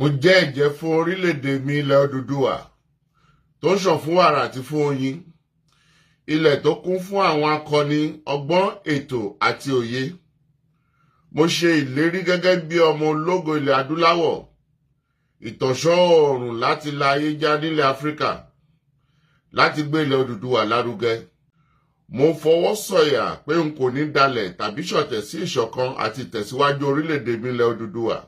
Mo jẹ́ ẹ̀jẹ́ fún orílẹ̀-èdè mi, ilẹ̀ Odùduwà, tó ń ṣàn fún wàrà àti fún oyin, ilẹ̀ tó kún fún àwọn akọni, ọgbọ́n, ètò àti òye. Mo ṣe ìlérí gẹ́gẹ́ bí ọmọ ológo ilẹ̀ adúláwọ̀, ìtànṣán oòrùn láti la ayé já nílẹ̀ Áfíríkà, láti gbé ilẹ̀ Odùduwà lárugẹ. Mo fọwọ́ sọ̀yà pé n kò ní dalẹ̀ tàbí ṣọ̀tẹ̀ sí ìṣọ̀kan àti ìtẹ̀síwájú orílẹ̀-èdè mi, ilẹ̀ Odùduwà.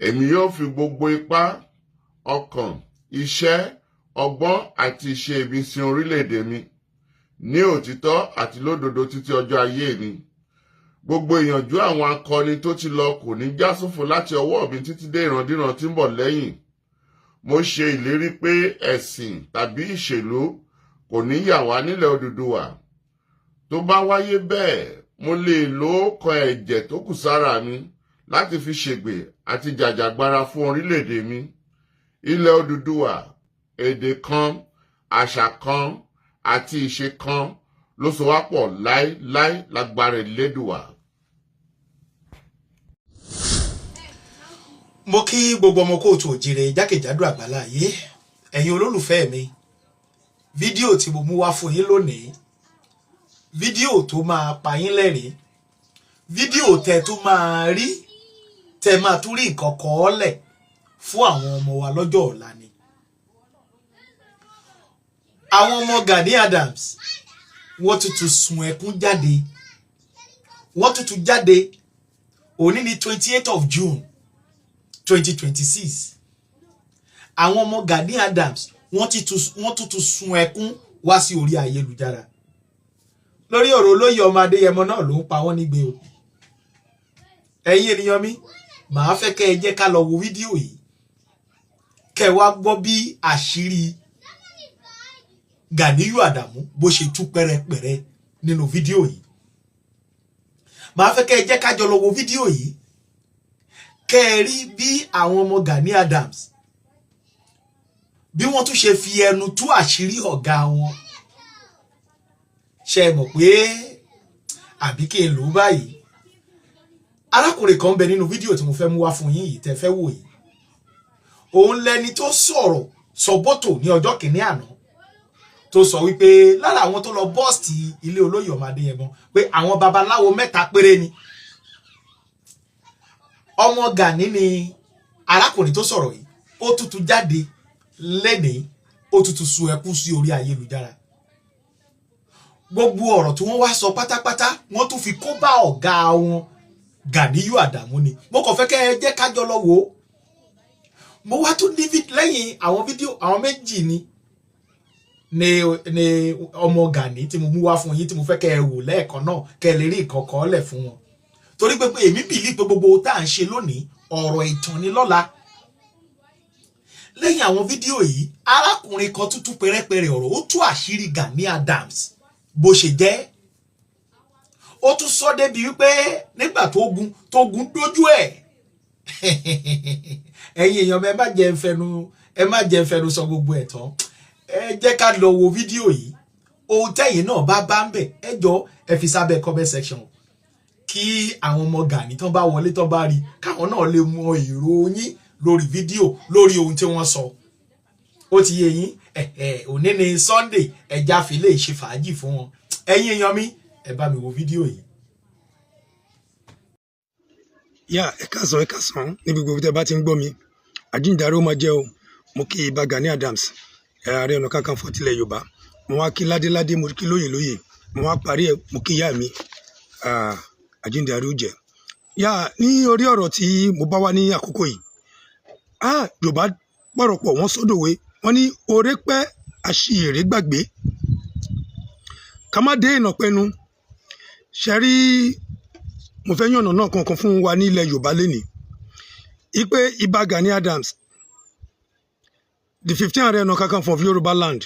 Èmi yóò fi gbogbo ipá, ọkàn, iṣẹ́, ọgbọ́n àti ìṣe mi sin orílẹ̀-èdè mi ní òtítọ́ àti lódodo títí ọjọ́ ayé mi. Gbogbo ìyànjú àwọn akọni tó ti lọ kò ní já sófo láti ọwọ́ mi títí dé ìrandíran tí ń bọ̀ lẹ́yìn. Mo ṣe ìlérí pé ẹ̀sìn tàbí ìṣèlú kò ní yà wá nílẹ̀ Odùduwà. Tó bá wáyé bẹ́ẹ̀, mo lè lo kan ẹ̀jẹ̀ tó kù sára mi láti fi ṣègbè àti jàjàgbara fún orílẹ̀-èdè mi, ilẹ̀ Odùduwà. Èdè kan, àṣà kan àti ìṣe kan ló so wá pọ̀ láéláé, lágbára Elédùwà. Mo kí gbogbo ọmọ kóòtù òjìrè jákèjádò àgbáláyé, ẹ̀yin olólùfẹ́ mi. Fídíò tí mo mú wá fún yín lónìí, fídíò tó máa pa yín lẹ́rìn, fídíò tẹ́ tó máa rí, tẹ́ máa tún rí nǹkan kọ́ ọ́ lẹ̀ fún àwọn ọmọ wa lọ́jọ́ ọ̀la ni. Àwọn ọmọ Gani Adams, wọ́n tuntun sun ẹkún jáde, wọ́n tuntun jáde. Òní ní 28 of June 2026. Àwọn ọmọ Gani Adams, wọ́n tuntun sun ẹkún wá sí orí ayélujára lórí ọ̀rọ̀ olóyè ọmọ Adéyẹmọ náà ló ń pa wọ́n nígbe o. Ẹ̀yin ènìyàn mi, màá fẹ́ kẹ́ ẹ jẹ́ ká lọ wo fídíò yìí, kẹ́ ẹ wá gbọ́ bí àṣírí Ganiyu Adamu bó ṣe tú pẹ́rẹpẹ̀rẹ nínú fídíò yìí. Màá fẹ́ kẹ́ ẹ jẹ́ ká jọ lọ wo fídíò yìí, kẹ́ ẹ rí bí àwọn ọmọ Gani Adams, bí wọ́n tún ṣe fi ẹnu tú àṣírí ọ̀gá wọn. Ṣe mọ̀ pé àbí kí n lò ó báyìí? Arákùnrin kan ń bẹ nínú fídíò tí mo fẹ́ mú wá fún yín yìí tẹ́ fẹ́ wò yìí. Òun lẹni tó sọ̀rọ̀ sọ̀bọ́tò ní ọjọ́ kìíní àná, tó sọ wípé lára àwọn tó lọ burst ilé olóyè ọmọ Adéyẹmọ, pé àwọn babaláwo mẹ́ta péré ni. Ọmọ Gani ni arákùnrin tó sọ̀rọ̀ yìí. Ó tútù jáde lẹ́nìí, ó tútù sun ẹkún sí orí ayélujára. Gbogbo ọ̀rọ̀ tí wọ́n wá sọ pátápátá, wọ́n tún fi kó bá ọ̀gá wọn Ganiyu Adamu ni. Mo kàn fẹ́ kẹ́ ẹ jẹ́ kájọ lọ wò ó. Mo wá tún ní lẹ́yìn àwọn fídíò, àwọn méjì ni ọmọ Gani tí mo mú wá fún yín, tí mo fẹ́ kẹ́ ẹ wò lẹ́ẹ̀kan náà, kẹ́ ẹ lè rí nǹkan kan lẹ̀ fún wọn, torí pé èmi believe pé gbogbo tá à ń ṣe lónìí, ọ̀rọ̀ ìtàn ni lọ́la. Lẹ́yìn àwọn fídíò yìí, arákùnrin kan tútù pẹ́rẹ́pẹ́rẹ́ ọ̀rọ̀, ó tú àṣírí Gani Adams bó ṣe jẹ́. Ó tún sọ débi wípé nígbà tó gun dójú ẹ̀. Ẹ̀yin èèyàn mi, ẹ má jẹ́ ń fẹnu sọ gbogbo ẹ̀ tán. Ẹ jẹ́ ká lọ wo fídíò yìí. Ohun tẹ́yìn náà bá bá ń bẹ̀, ẹ jọ, ẹ fi sábẹ́ comment section, kí àwọn ọmọ Gani tán bá wọlé, tán bá rí, káwọn náà lè mọ èrò yín lórí fídíò, lórí ohun tí wọ́n sọ. Ó ti yé yín. Òní ni Sunday, ẹja fi lè ṣe fàájì fún wọn. Ẹ̀yin èèyàn mi, ẹ bá mi wo fídíò yìí. Yá, ẹ káàsán, ẹ káàsán níbi gbogbo tẹ́ bá ti ń gbọ́ mi. Àjíǹdàrú ó máa jẹ́ o. Mo kí Ìbà Gani Adams, Ààrẹ Ọ̀nà Kakanfò tilẹ̀ Yorùbá. Mo wá kí ládéládé, mo kí lóyè lóyè, mo wá parí ẹ̀, mo kí ìyá mi. Àjíǹdàrú jẹ́. Yá, ní orí ọ̀rọ̀ tí mo bá wá ní àkókò yìí, Yorùbá pọ̀rọ̀pọ̀, wọ́n sódòwe, wọ́n ní oore pẹ́, àṣìírè gbàgbé. Ká má dé ìnà pẹnu ṣe rí. Mo fẹ́ yànnà náà kankan fún wa ní ilẹ̀ Yorùbá lénìí ipe Ìbà Gani Adams, the 15 Ààrẹ Ọ̀nà Kakanfò of Yorùbá land,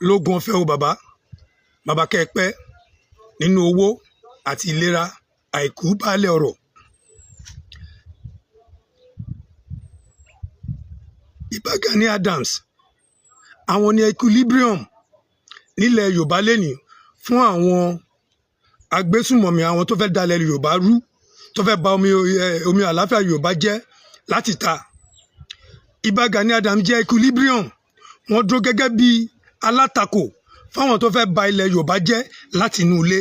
lógun ọ̀fẹ́ o. Bàbá, bàbá, kẹ́ ẹ pẹ́ nínú owó àti ìlera, àìkú baálẹ̀ ọ̀rọ̀. Ìbà Gani Adams, àwọn ní equilibrium nílẹ̀ Yorùbá lénìí fún àwọn agbésùmọ̀mí, àwọn tó fẹ́ dalẹ̀ Yorùbá rú, tó fẹ́ bà omi àlàáfíà Yorùbá jẹ́. Láti ta Ìbà Gani Adams jẹ́ equilibrium. Wọ́n dúró gẹ́gẹ́ bí alátakò fáwọn tó fẹ́ ba ilẹ̀ Yorùbá jẹ́ láti inú ilé.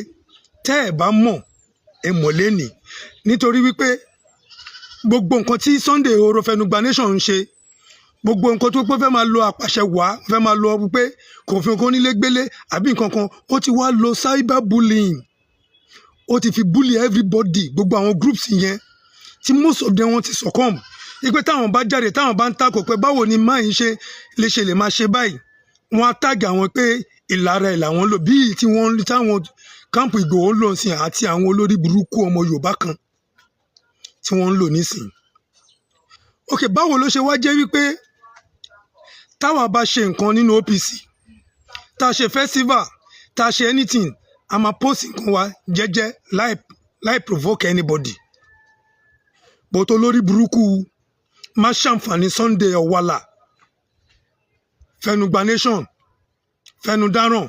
Tẹ́ ẹ̀ bá mọ̀, ẹ mọ̀ lẹ́nìí, nítorí wípé gbogbo nǹkan tí Sunday Igboho fẹnugba nation ń ṣe, gbogbo nǹkan tó pé fẹ́ máa lo àpàṣẹ wá, fẹ́ máa lo pé kò fi nǹkan onílé gbélé àbí nǹkan kan, ó ti wá lo cyber bullying, ó ti fi bully everybody. Gbogbo àwọn groups yẹn tí most of them, wọ́n ti succumb ipe táwọn bá jáde, táwọn bá ń takò pé báwo ni máa ń ṣe lè ṣe lè máa ṣe báyìí, wọ́n á tag àwọn pé ìlara ẹ̀ làwọn lò, bíi tí wọ́n táwọn camp Ìgbòho ń lò sí, àti àwọn olórí burúkú ọmọ Yorùbá kan tí wọ́n ń lò nísìn. Ok, báwo ló ṣe wá jẹ́ wípé táwa bá ṣe nǹkan nínú OPC, tá a ṣe festival, tá a ṣe anything, a máa post nǹkan wa jẹ́jẹ́ láì provoke anybody, but olórí burúkú má ṣàǹfààní Sunday Ọ̀wàlà fẹnugba nation, fẹnu dáràn,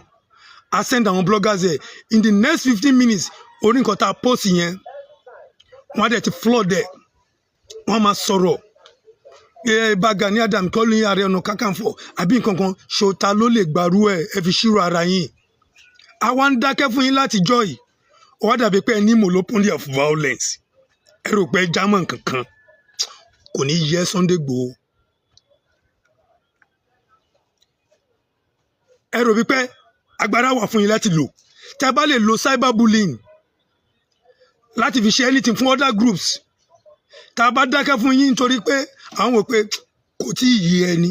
a send àwọn bloggers ẹ̀ in the next 15 minutes, orí nǹkan tá a post yẹn, wọ́n á dẹ̀ ti flood ẹ̀, wọ́n á máa sọ̀rọ̀ ẹ bá Gani Adams kọ́ ní Ààrẹ Ọ̀nà Kakanfò àbí nǹkan kan. Ṣòta ló lè gbàrú ẹ̀? Ẹ fi ṣírò ara yín. Àwa ń dákẹ́ fún yín láti jọ́ yìí, ó wá dàbí pé ẹ ní monopoly of violence. Ẹ rò pé ẹ jámọ́ nǹkan kan, kò ní yẹ Sunday Igboho. Ẹ rò wípé agbára wà fún yín láti lò. Tẹ́ bá lè lo cyberbullying láti fi ṣe anything fún other groups, tá a bá dákẹ́ fún yín nítorí pé àwọn wò pé kò tí ì yé ẹni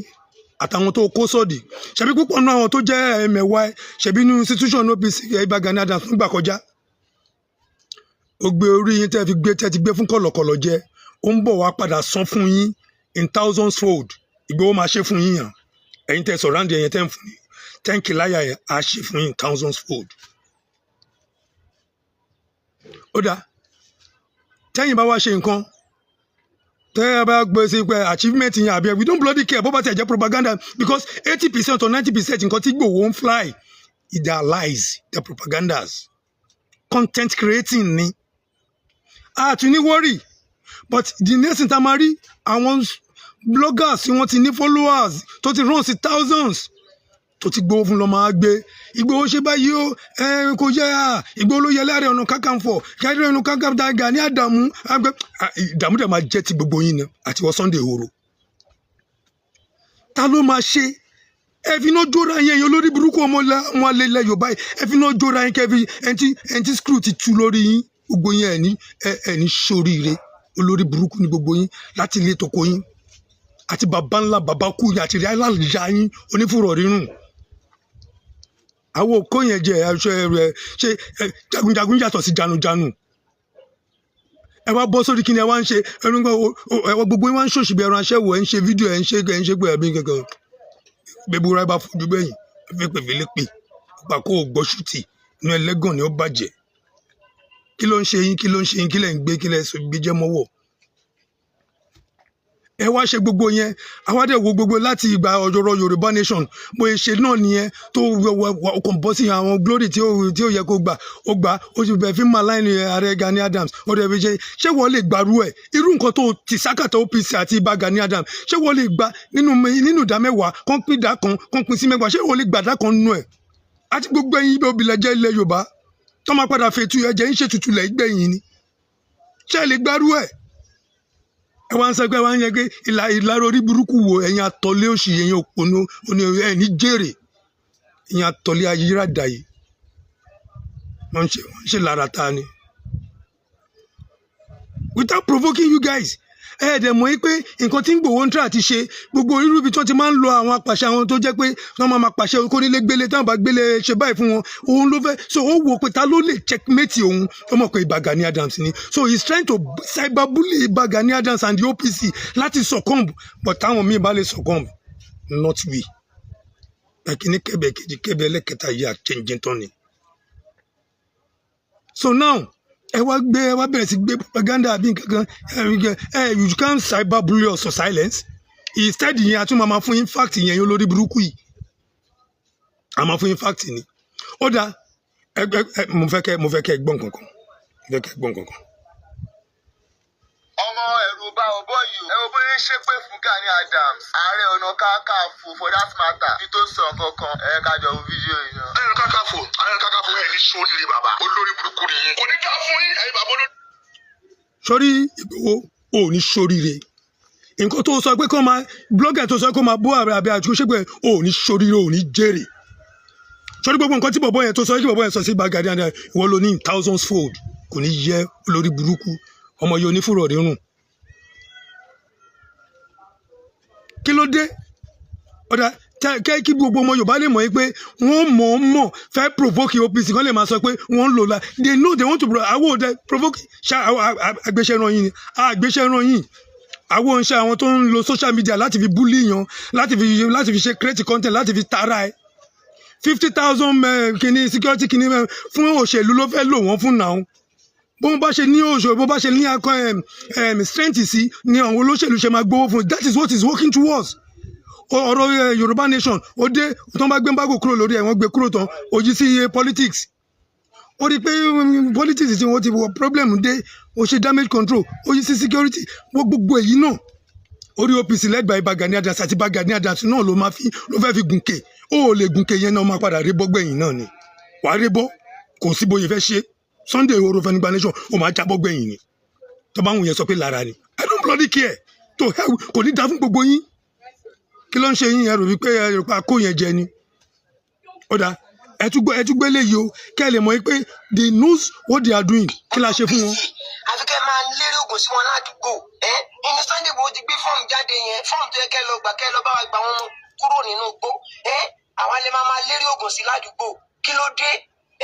àtàwọn tó kó sọ́ọ̀dì. Ṣebí púpọ̀ nínú àwọn tó jẹ́ ẹ̀mẹ̀wá ẹ̀, ṣebí nínú institution OPC, Ìbà Gani Adams ń gbà kọjá. Ó gbé orí yín tẹ́ fi gbé, tẹ́ ti gbé fún kọ̀lọ̀kọ̀lọ̀ jẹ, ó ń bọ̀ wá padà san fún yín in thousands fold. Ìgbòho máa ṣe fún yín yàn. Ẹ̀yin tẹ́ surround ẹ̀yẹn, tẹ́ ń fún yín, tẹ́ ń kì láyà yẹn, á ṣe fún yín in thousands fold. Ó dáa, tẹ́yìn bá wá ṣe nǹkan, tẹ́ ẹ bá gbé sí pé achievement yẹn àbí, we don't bloody care bó bá tẹ̀ jẹ́ propaganda, because 80% or 90% nǹkan tí Ìgbòho ń fly, they are lies, they are propagandas, content creating ni. A tún ní worry, but the next thing tá a máa rí, àwọn bloggers tí wọ́n ti ní followers tó ti run sí thousands, tó ti gbowó fún lọ, máa gbé Ìgbòho ṣe báyìí ó ẹ kò yẹ à Ìgbòho ló yẹ láàrin Ọ̀nà Kakanfò, Ààrẹ Ọ̀nà Kakanfò Gani Àdàmú. Ìdààmú dẹ̀ máa jẹ́ ti gbogbo yín ni àti wọ́n Sunday Igboho. Ta ló máa ṣe? Ẹ fi iná jóra yẹn, yẹn olórí burúkú ọmọ wọn alẹ́ ilẹ̀ Yorùbá yìí, ẹ fi iná jóra yín kẹfí ẹni tí screw ti tú lórí yín. Gbogbo yín, ẹ ní sóríire. Olórí burúkú ni gbogbo yín láti ilé toko yín, àti bàbá ńlá bàbá kú yín, àti aláìyá yín onífúrọ̀ rírùn. Àwọn òkó yẹn jẹ aṣọ ẹrù ẹ ṣe jagunjagun yàtọ̀ sí janujanu. Ẹ wá bọ́ sórí kí ni ẹ wá ń ṣe ẹnu ẹ wá, gbogbo yín wá ń ṣòṣì bí ẹran aṣẹ́wó. Ẹ ń ṣe fídíò, ẹ ń ṣe pé ẹbí kankan gbẹbúra bá fojú gbẹ̀yìn fẹ́ pè gbà kó o gbọ́ ṣùtì inú ẹlẹ́gàn ni ó bàjẹ́. Kí ló ń ṣe yín? Kí ló ń ṣe yín? Kí lẹ̀ ń gbé? Kí lẹ̀ gbé jẹ́ mọ́wọ́? Ẹ wá ṣe gbogbo yẹn, àwa dẹ̀ wo gbogbo láti ìgbà ọ̀rọ̀ Yorùbá nation bóyá ṣe náà nìyẹn tó kàn bọ́ sí àwọn glory tí ó yẹ kó gbà, ó gbà, ó sì bẹ̀ fi máa láìní ààrẹ Gani Adams. Ó dẹ̀ fi ṣe, ṣé wọ́n lè gbàrú ẹ̀? Irú nǹkan tó ti sákàtà OPC àti Ìbà Gani Adams, ṣé wọ́n lè gbà nínú ìdá 10, kán pín ìdá kan, kán pín sí 10, ṣé wọ́n lè gbà ìdá kan nínú ẹ̀? Àti gbogbo ẹ̀yin ibi òbílẹ̀ jẹ́ ilẹ̀ Yorùbá tó máa padà fètú ẹ̀jẹ̀ ń ṣètùtù lẹ̀ gbẹ̀yìn ni, ṣé ẹ lè gbàrú ẹ̀? Ẹ wá ń sọ pé ẹ wá ń yẹ pé ìlà ìlara orí burúkú wo. Ẹ̀yin atọ́lé òṣì, ẹ̀yin òpònú oní ẹ̀ ní jèrè, ẹ̀yin atọ́lé ayírádà yìí, wọ́n ń ṣe lára ta ni without provoking you guys. Ẹ ẹ̀ dẹ̀ mọ̀ yí pé nǹkan tí ń Ìgbòho ń tà àti ṣe gbogbo irú ibi tí wọ́n ti máa ń lo àwọn apàṣẹ, àwọn tó jẹ́ pé wọ́n máa máa pàṣẹ kónílé gbélé, táwọn bá gbélé ṣe báyìí fún wọn, òun ló fẹ́ so. Ó wò pé ta ló lè checkmate òun? Ó mọ̀ pé Ìbà Gani Adams ni. So he is trying to cyberbully Ìbà Gani Adams and the OPC láti succumb, but táwọn míì bá lè succumb, not we. Ẹ̀kíní kẹ́bẹ̀, kejì kẹ́bẹ̀, ẹlẹ́kẹta yìí àchẹ́ǹjẹ́ tán ni. So now ẹ wá gbé, ẹ wá bẹ̀rẹ̀ sí gbé propaganda àbí nǹkan kan. Ẹ you can't cyberbully us for silence. Instead yẹn, a tún máa fún yín fact yẹn yín olórí burúkú yìí, a máa fún yín fact ni. Ó dáa, ẹ ẹ mo fẹ́ kẹ́ gbọ́ nǹkan kan, mo fẹ́ kẹ́ gbọ́ nǹkan kan. Ọmọ, ẹ̀rù bá ọbọ yìí o. Ẹ wo bó ń ṣépè fún Gani Adams, Ààrẹ Ọ̀nà Kakanfò for that matter, kí tó sọ nǹkan kan, ẹ ká jọ wo fídíò yìí náà. Ààrẹ Ọ̀nà Kakanfò, Ààrẹ Ọ̀nà Kakanfò, ẹ̀ ní sóríire bàbá. Olórí burúkú nìyí. Kò ní dá fún yín, ẹ̀yin bàbá olórí. Sórí Ìgbòho, ò ní sóríire. Nǹkan tó sọ pé kó máa blogger, tó sọ pé kó máa bó ààrẹ àbí àtúnṣe pé ò ní sóríire, ò ní jèrè. Sórí gbogbo nǹkan tí bọ̀bọ̀ yẹn tó sọ, kí bọ̀bọ̀ yẹn sọ sí Gani Adams, ìwọ ló ní in thousands fold. Kò ní yẹ, olórí burúkú ọmọ yìí, onífúrọ̀ rírùn. Kí ló dé? Ọ̀dà kẹ́ kí gbogbo ọmọ Yorùbá lè mọ̀ yín pé wọ́n mọ̀ ọ́n mọ̀ fẹ́ provoke OPC kan lè máa sọ pé wọ́n ń lò la. They know they want to àwọn òde provoke ṣá. Àgbéṣẹ́ ràn yín ni àgbéṣẹ́ ràn yín. Àwọn ń ṣe àwọn tó ń lo social media láti fi bully yan, láti fi ṣe create content, láti fi tara ẹ. 50,000 kìíní security kìíní fún òṣèlú ló fẹ́ lò wọ́n fún náà. Bó bá ṣe ní òṣèlú, bó bá ṣe ní akọ strength sí ni àwọn olóṣèlú ṣe máa gbowó fún. That is what is working towards ọ̀rọ̀ Yorùbá nation. Ó dé tó ń bá gbé embargo kúrò lórí ẹ̀, wọ́n gbé kúrò tán, ojú sí politics. Ó rí i pé politics tí wọ́n ti wọ problem dé, ó ṣe damage control, ó yí sí security. Wọ́n gbogbo èyí náà orí OPC led by Ìbà Gani Adams àti Ìbà Gani Adams náà ló máa fi ló fẹ́ fi gùnkè. Ó lè gùnkè yẹn náà, máa padà rí bọ́ gbẹ̀yìn náà ni. Wàá rí bọ́, kò sí bóyá fẹ́ ṣe. Sunday Igboho fẹ́ nígbà nation, ó máa jábọ́ gbẹ̀yìn ni. Tó bá wù yẹn sọ pé lára ni, I don't bloody care, to hell. Kò ní dá fún gbogbo yín. Kí ló ń ṣe yín? Ẹ rò wípé ẹ rò pé akó yẹn jẹ ni. Ó dáa, ẹ tún gbé léyìí o, kẹ́ ẹ lè mọ̀ pé they knows what they are doing. Kí la ṣe fún wọn? Àfi kẹ́ máa lérí oògùn sí wọn ládùúgbò ẹ. Inú Sunday Igboho ti gbé fọ́ọ̀mù jáde yẹn, fọ́ọ̀mù tó yẹ kẹ́ lọ gbà, kẹ́ lọ bá wa gbà wọn kúrò nínú igbó ẹ. Àwa lè máa lérí oògùn sí ládùúgbò. Kí ló dé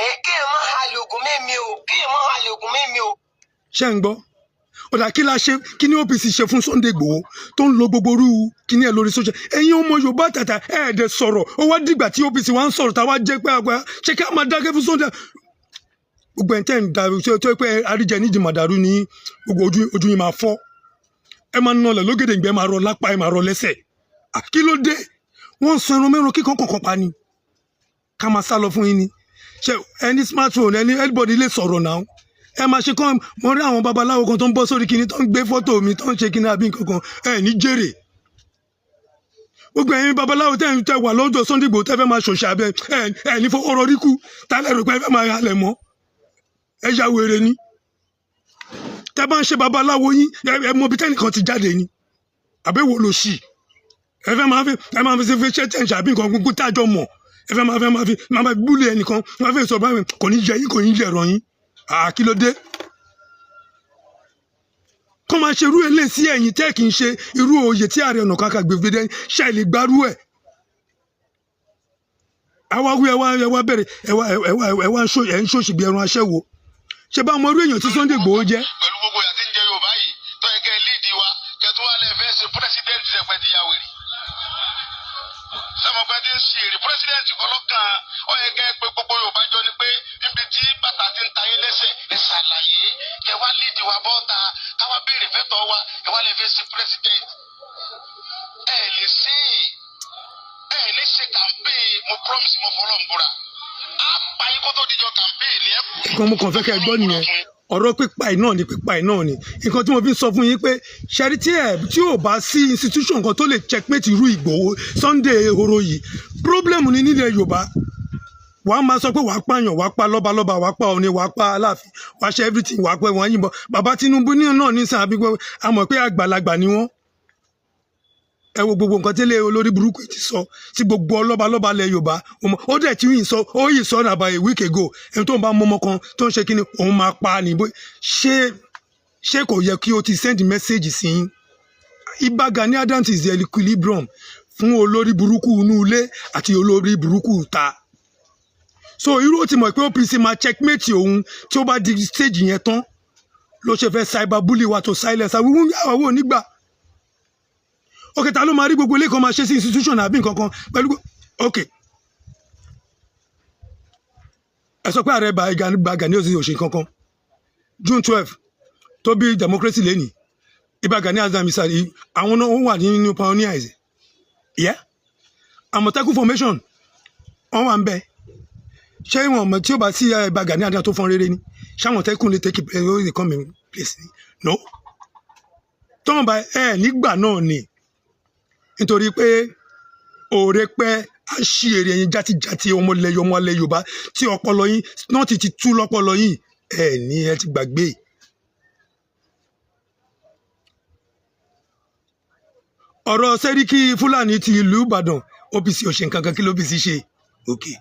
ẹ? Kéèyàn má halẹ̀ oògùn mẹ́mi o, kéèyàn má halẹ̀ oògùn mẹ́mi o. Ṣé ń gbọ́? Ó dà, kí la ṣe? Kí ni OPC ṣe fún Sunday Igboho tó ń lo gbogbo orú kíní ẹ̀ lórí social? Ẹ̀yin ọmọ Yorùbá tàtà, ẹ̀ẹ́dẹ̀ sọ̀rọ̀. Ó wá dìgbà tí OPC wá ń sọ̀rọ̀, táwa jẹ́ pé àgbà ṣé ká máa dákẹ́ fún Sunday. Gbogbo ẹ̀ ń tẹ́ ń da tó pé àríjẹ nídìí màdàrú ní gbogbo ojú, ojú yín máa fọ́. Ẹ máa nọlẹ̀ lógèdè ìgbẹ́, máa rọ lápá, ẹ máa rọ lẹ́sẹ̀. Kí ló dé? Wọ́n ń sun ẹran mẹ́ran kíkan kọ̀ọ̀kan pa ni, ká máa sá lọ fún yín ni. Ṣe ẹni smartphone, ẹni anybody lè sọ̀rọ̀ náà. Ẹ máa ṣe kán. Mo rí àwọn babaláwo kan tó ń bọ́ sórí kinní, tó ń gbé fọ́tò mi, tó ń ṣe kinní àbí nǹkan kan. Ẹ ní jèrè. Gbogbo ẹ̀yin babaláwo tẹ́ ń tẹ́ wà lọ́jọ́ Sunday Igboho, tẹ́ fẹ́ máa ṣòṣà abẹ ẹ, ẹ ní fọwọ́ rọrí kú. Tálẹ̀ rò pé ẹ fẹ́ máa halẹ̀ mọ́? Ẹ ya wèrè ni. Tẹ́ bá ń ṣe babaláwo yín, ẹ mọ ibi tẹ́nìkan ti jáde ni àbẹ̀wò lò sí. Ẹ fẹ́ máa fi ẹ máa fi ṣe fi ṣe tẹ̀ ń ṣàbí nǹkan gbogbo tájọ mọ̀. Ẹ fẹ́ máa fi bully ẹnìkan, máa fi sọ báyìí. Kò ní yẹ yín, kò ní yẹ ẹ̀rọ yín. Kí ló dé kọ́ máa ṣe irú eléyìí sí ẹ̀yìn tẹ́ kì í ṣe irú oyè tí Ààrẹ Ọ̀nà Kakanfò gbé? Ṣe lè gbárù ẹ̀? Àwa wí, ẹ wá bẹ̀rẹ̀, ẹ wá ẹ ń ṣòṣì bí ẹran aṣẹ́wó. Ṣe bá mọ irú èèyàn tí Sunday Igboho jẹ́? Pẹ̀lú gbogbo ìyà tí ń jẹ Yorùbá yìí, tó yẹ kẹ́ ẹ lead wa, kẹ́ tó wá lẹ́ fẹ́ ṣe president, ṣẹpẹ́ ti ya wèrè, sẹ́mọ̀pẹ́ ti ń ṣe èrè president kọ́lọ́kàn. Ó yẹ kẹ́ ẹ pé gbogbo Yorùbá jọ ni pé níbi tí bàtà ti ń ta yín lẹ́sẹ̀, ẹ ṣàlàyé, kẹ́ wá lead wa bọ́ta, káwá béèrè fẹ́tọ̀ wa. Ẹ wá lẹ́ fẹ́ ṣe president, ẹ lè ṣe é, ẹ lè ṣe campaign. Mo promise, mo fọlọ́ ń búra, á pa yín kó tó dijọ́ campaign ní ẹ kú. Nǹkan mo kàn fẹ́ kẹ́ ẹ gbọ́ nìyẹn. Ọ̀rọ̀ pípa ẹ̀ náà ni, pípa ẹ̀ náà ni nǹkan tí mo fi ń sọ fún yín pé ṣẹ́rí tí ẹ̀ tí ò bá sí institution kan tó lè checkmate irú Ìgbòho Sunday Ehoro yìí, problem ni nílẹ̀ Yorùbá. Wàá máa sọ pé wàá pààyàn, wàá pa lọ́balọ́ba, wàá pa Ọọ̀ni, wàá pa Aláàfin, wàá ṣe everything, wàá pẹ́ wọ́n yìnbọn bàbá Tinubu ní náà ní sàn àbí pé a mọ̀ pé àgbàlagbà ni wọ́n. Ẹ wo gbogbo nǹkan tẹ́lẹ̀ olórí burúkú ti sọ sí gbogbo ọlọ́balọ́ba ilẹ̀ Yorùbá. Ó dẹ̀ tí yìí sọ, ó yìí sọ ní about a week ago, ẹni tó ń bá mọ́mọ́ kan tó ń ṣe kíni, òun máa pa á ní. Ṣé kò yẹ kí o ti send message sí yín? Ìbà Gani Adams is the equilibrium fún olórí burúkú inú ilé àti olórí burúkú ta. So irú ó ti mọ̀ pé OPC máa checkmate òun tí ó bá di stage yẹn tán, ló ṣe fẹ́ cyber bully wa to silence. Àwọn àwọn onígbà ok, ta ló máa rí gbogbo ilé kan máa ṣe sí institution àbí nǹkan kan pẹ̀lú? Ok, ẹ sọ pé ààrẹ bá Gani òsì òṣè kankan. June 12 tó bí democracy lẹ́nìí, Ìbà Gani Adams àwọn náà wà nínú pioneers, yeah, Àmọ̀tẹ́kùn formation, wọ́n wà ń bẹ. Ṣé wọn mọ̀ tí ó bá sí Ìbà Gani Adams tó fọ́n rere ni, ṣé Àmọ̀tẹ́kùn lè take it, lè come in place ni? No. Tọ́wọ́n bá ẹ nígbà náà ni, nítorí pé òòrè pẹ́ á ṣí èrè. Ẹ̀yin játíjátí ọmọ ilẹ̀ Yorùbá tí ọpọlọ yín náà ti ti tú lọ́pọlọ yín, ẹ ní ẹ ti gbàgbé. Ọ̀rọ̀ Sẹ́ríkì Fúlàní ti ìlú Ìbàdàn, OPC ò ṣe nǹkan kan. Kí ló OPC ṣe? Okay,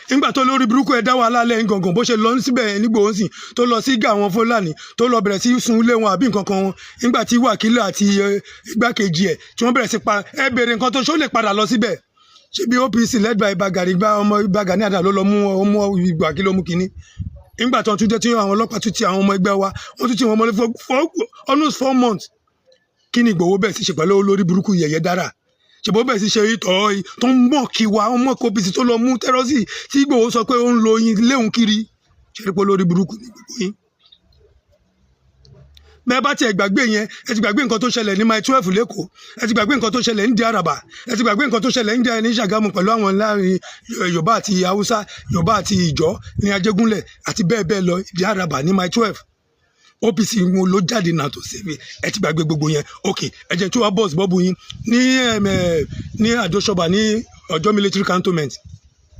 nígbà tó lórí burúkú ẹ dá wàhálà lẹ́yìn gangan, bó ṣe lọ síbẹ̀ nígbò ó sìn tó lọ sí gà àwọn Fúlàní, tó lọ bẹ̀rẹ̀ sí sun ilé wọn àbí nǹkan kan wọn, nígbà tí wákìlì àti igbákejì ẹ̀ tí wọ́n bẹ̀rẹ̀ sí pa ẹ, bèrè nǹkan tó ṣó lè padà lọ síbẹ̀. Ṣé bí OPC led by Ìbà Gani, gba ọmọ Ìbà Gani Adams ló lọ mú ọmọ ìgbà, kí ló mú kínní? Nígbà tó ń tún jẹ́ tí àwọn ọlọ́pàá tún ti àwọn ọmọ ẹgbẹ́ wa, wọ́n tún ti wọn mọ́lé for almost 4 months. Kí ni Ìgbòho bẹ́ẹ̀ sì ṣe pẹ̀lú olórí burúkú yẹ̀yẹ́ dára? Ṣèbó bẹ́ẹ̀ sì ṣe ìtọ́ tó ń mọ̀ kí wa, wọ́n mọ̀ kó OPC tó lọ mú terrorist tí Ìgbòho sọ pé ó ń lo oyin léhùn kiri. Ṣe é pé olórí burúkú ní gbogbo yín? Bẹ́ẹ̀ bá tiẹ̀ gbàgbé yẹn, ẹ ti gbàgbé nǹkan tó ṣẹlẹ̀ ní Mile 12 l'Ékòó, ẹ ti gbàgbé nǹkan tó ṣẹlẹ̀ ní Àràbà, ẹ ti gbàgbé nǹkan tó ṣẹlẹ̀ ní Ṣàgámù pẹ̀lú àwọn láàrin Yorùbá àti Haúsá, Yorùbá àti Ìjọ ní Ajégúnlẹ̀ àti bẹ́ẹ̀ bẹ́ẹ̀ lọ, ìdí Àràbà ní Mile 12. OPC wọn ló jáde náà tó ṣe. Ẹ ti gbàgbé gbogbo yẹn. Ok, ẹ jẹ́ tí wàá burst bubble yín ní Àdóṣọba ní Ọjọ́ military cantonment,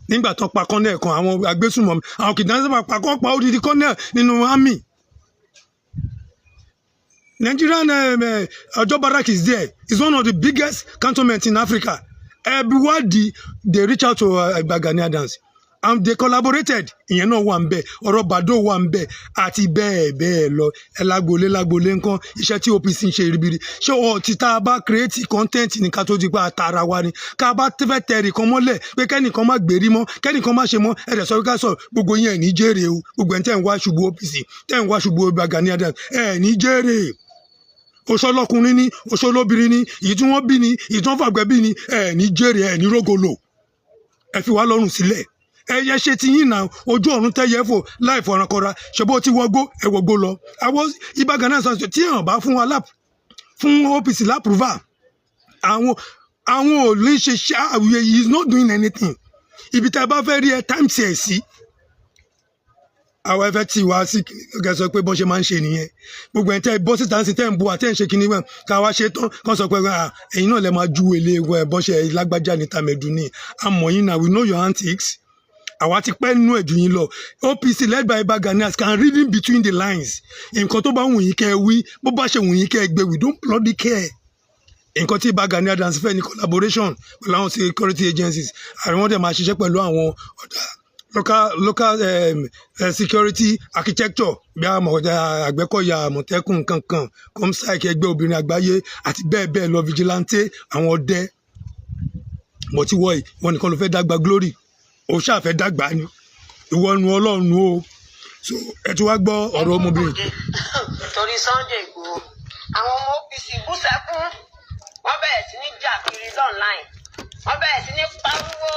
nígbà tó pa colonel kan, àwọn agbésùnmọ̀mí, àwọn kìdánsábà pa kọ́ pa odidi colonel nínú army Nigerian. Ojo Barrack is there. It's one of the biggest cantonments in Africa. Everybody, they reach out to Ìbà Gani Adams and they collaborated. Ìyẹn náà wà ń bẹ̀, ọ̀rọ̀ Bàdó wà ń bẹ̀ àti bẹ́ẹ̀ bẹ́ẹ̀ lọ. Ẹ lágbolé lágbolé nǹkan, iṣẹ́ tí OPC ń ṣe ribiri. Ṣé ọ ti tá a bá create content ní ká tó di pé àtàrà wa ni ká bá fẹ́ tẹ̀rì kan mọ́lẹ̀ pé kẹ́nìkan má gbèrí mọ́, kẹ́nìkan má ṣe mọ́? Ẹ dẹ̀ sọ pé ká sọ gbogbo yẹn, ẹ̀ ní jèrè o. Gbogbo ẹ̀ tẹ́ ń wá ṣubú OPC, tẹ́ ń wá ṣubú Ìbà Gani Adams, ẹ̀ ní jèrè. Oṣọlọkùnrin ní, oṣọlóbìnrin ní, èyí tí wọ́n bí ní, èyí tí wọ́n fàgbẹ́ bí ní, ẹ̀ ní jèrè, ẹ̀ ní rógolo. Ẹ fi wá lọ́rùn sílẹ̀. Ẹ yẹ ṣe ti yín náà. Ojú ọ̀run tẹ́yẹ fò láì fọ̀ràn kọra. Ṣe bó ti wọgbó, ẹ wọgbó lọ. Àwọn Ìbà Gani Adams tí hàn bá fún wa lap fún OPC l'approval, àwọn ò ní ṣe ṣe. He is not doing anything. Ibi tá a bá fẹ́ rí ẹ times ẹ̀ sí, àwọn ẹfẹ tí wá sí kẹ sọ pé bọ́n ṣe máa ń ṣe nìyẹn. Gbogbo ẹ̀ tẹ́ bọ́ síta ń sin, tẹ́ ń bu àtẹ́ ń ṣe kinní wọn, ká wá ṣe tán kán sọ pé ẹ̀yin náà lè máa ju èlé ẹ̀ bọ́n ṣe lágbájá ní tàmẹ̀dù ní àmọ́ yín náà. We know your antics. Àwa ti pẹ́ nínú ẹ̀jú yín lọ. OPC led by Ìbà Gani Adams can read in between the lines. Nǹkan tó bá wù yín kẹ́ ẹ wí, bó bá ṣe wù yín kẹ́ ẹ gbé, we don't bloody care. Nǹkan tí Ìbà Gani Adams fẹ́ ní collaboration pẹ̀lú àwọn security agencies. Àwọn dẹ̀ máa ṣiṣẹ́ pẹ̀lú àwọn ọ̀dà local security architecture bí Àgbẹ̀kọ̀yà, Àmọ̀tẹ́kùn kankan, COMSAEC, ẹgbẹ́ obìnrin àgbáyé àti bẹ́ẹ̀ bẹ́ẹ̀ lọ, vigilante, àwọn ọdẹ. Bọ̀ tí wọ́n yìí, wọ́n nìkan ló fẹ́ dàgbà glory, ó ṣàfẹ́ dàgbà ni. Ìwọ nu Ọlọ́run o. So ẹ ti wá gbọ́ ọ̀rọ̀ ọmọbìnrin. Torí Sunday Igboho, àwọn ọmọ OPC bú sẹ́kún, wọ́n bẹ̀rẹ̀ sí ní jà kiri online, wọ́n bẹ̀rẹ̀ sí ní pariwo.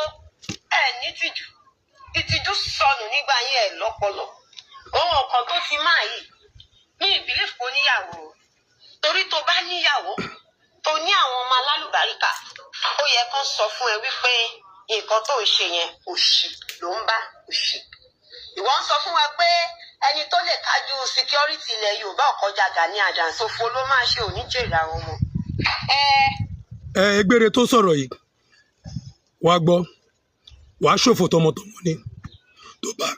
Ẹ̀ ní tìjú, ìtìjú sọnù nígbà yín. Ẹ̀ lọ́pọlọ ohun ọ̀kan tó ti máa yìí ní ìbílẹ̀ kò níyàwó, torí tó bá níyàwó, tó ní àwọn ọmọ alálùbáríkà, ó yẹ kán sọ fún ẹ wípé nǹkan tó ń ṣe yẹn, òṣì ló ń bá òṣì. Ìwọ ń sọ fún wa pé ẹni tó lè kájú security ilẹ̀ Yorùbá ọ̀kọjá Gani Adams. Òfo ló máa ṣe, òní jèrè àwọn ọmọ. Ẹ Ẹ egbére tó sọ̀rọ̀ yìí, wàá gbọ́, wàá ṣòfò tọmọtọmọ ni.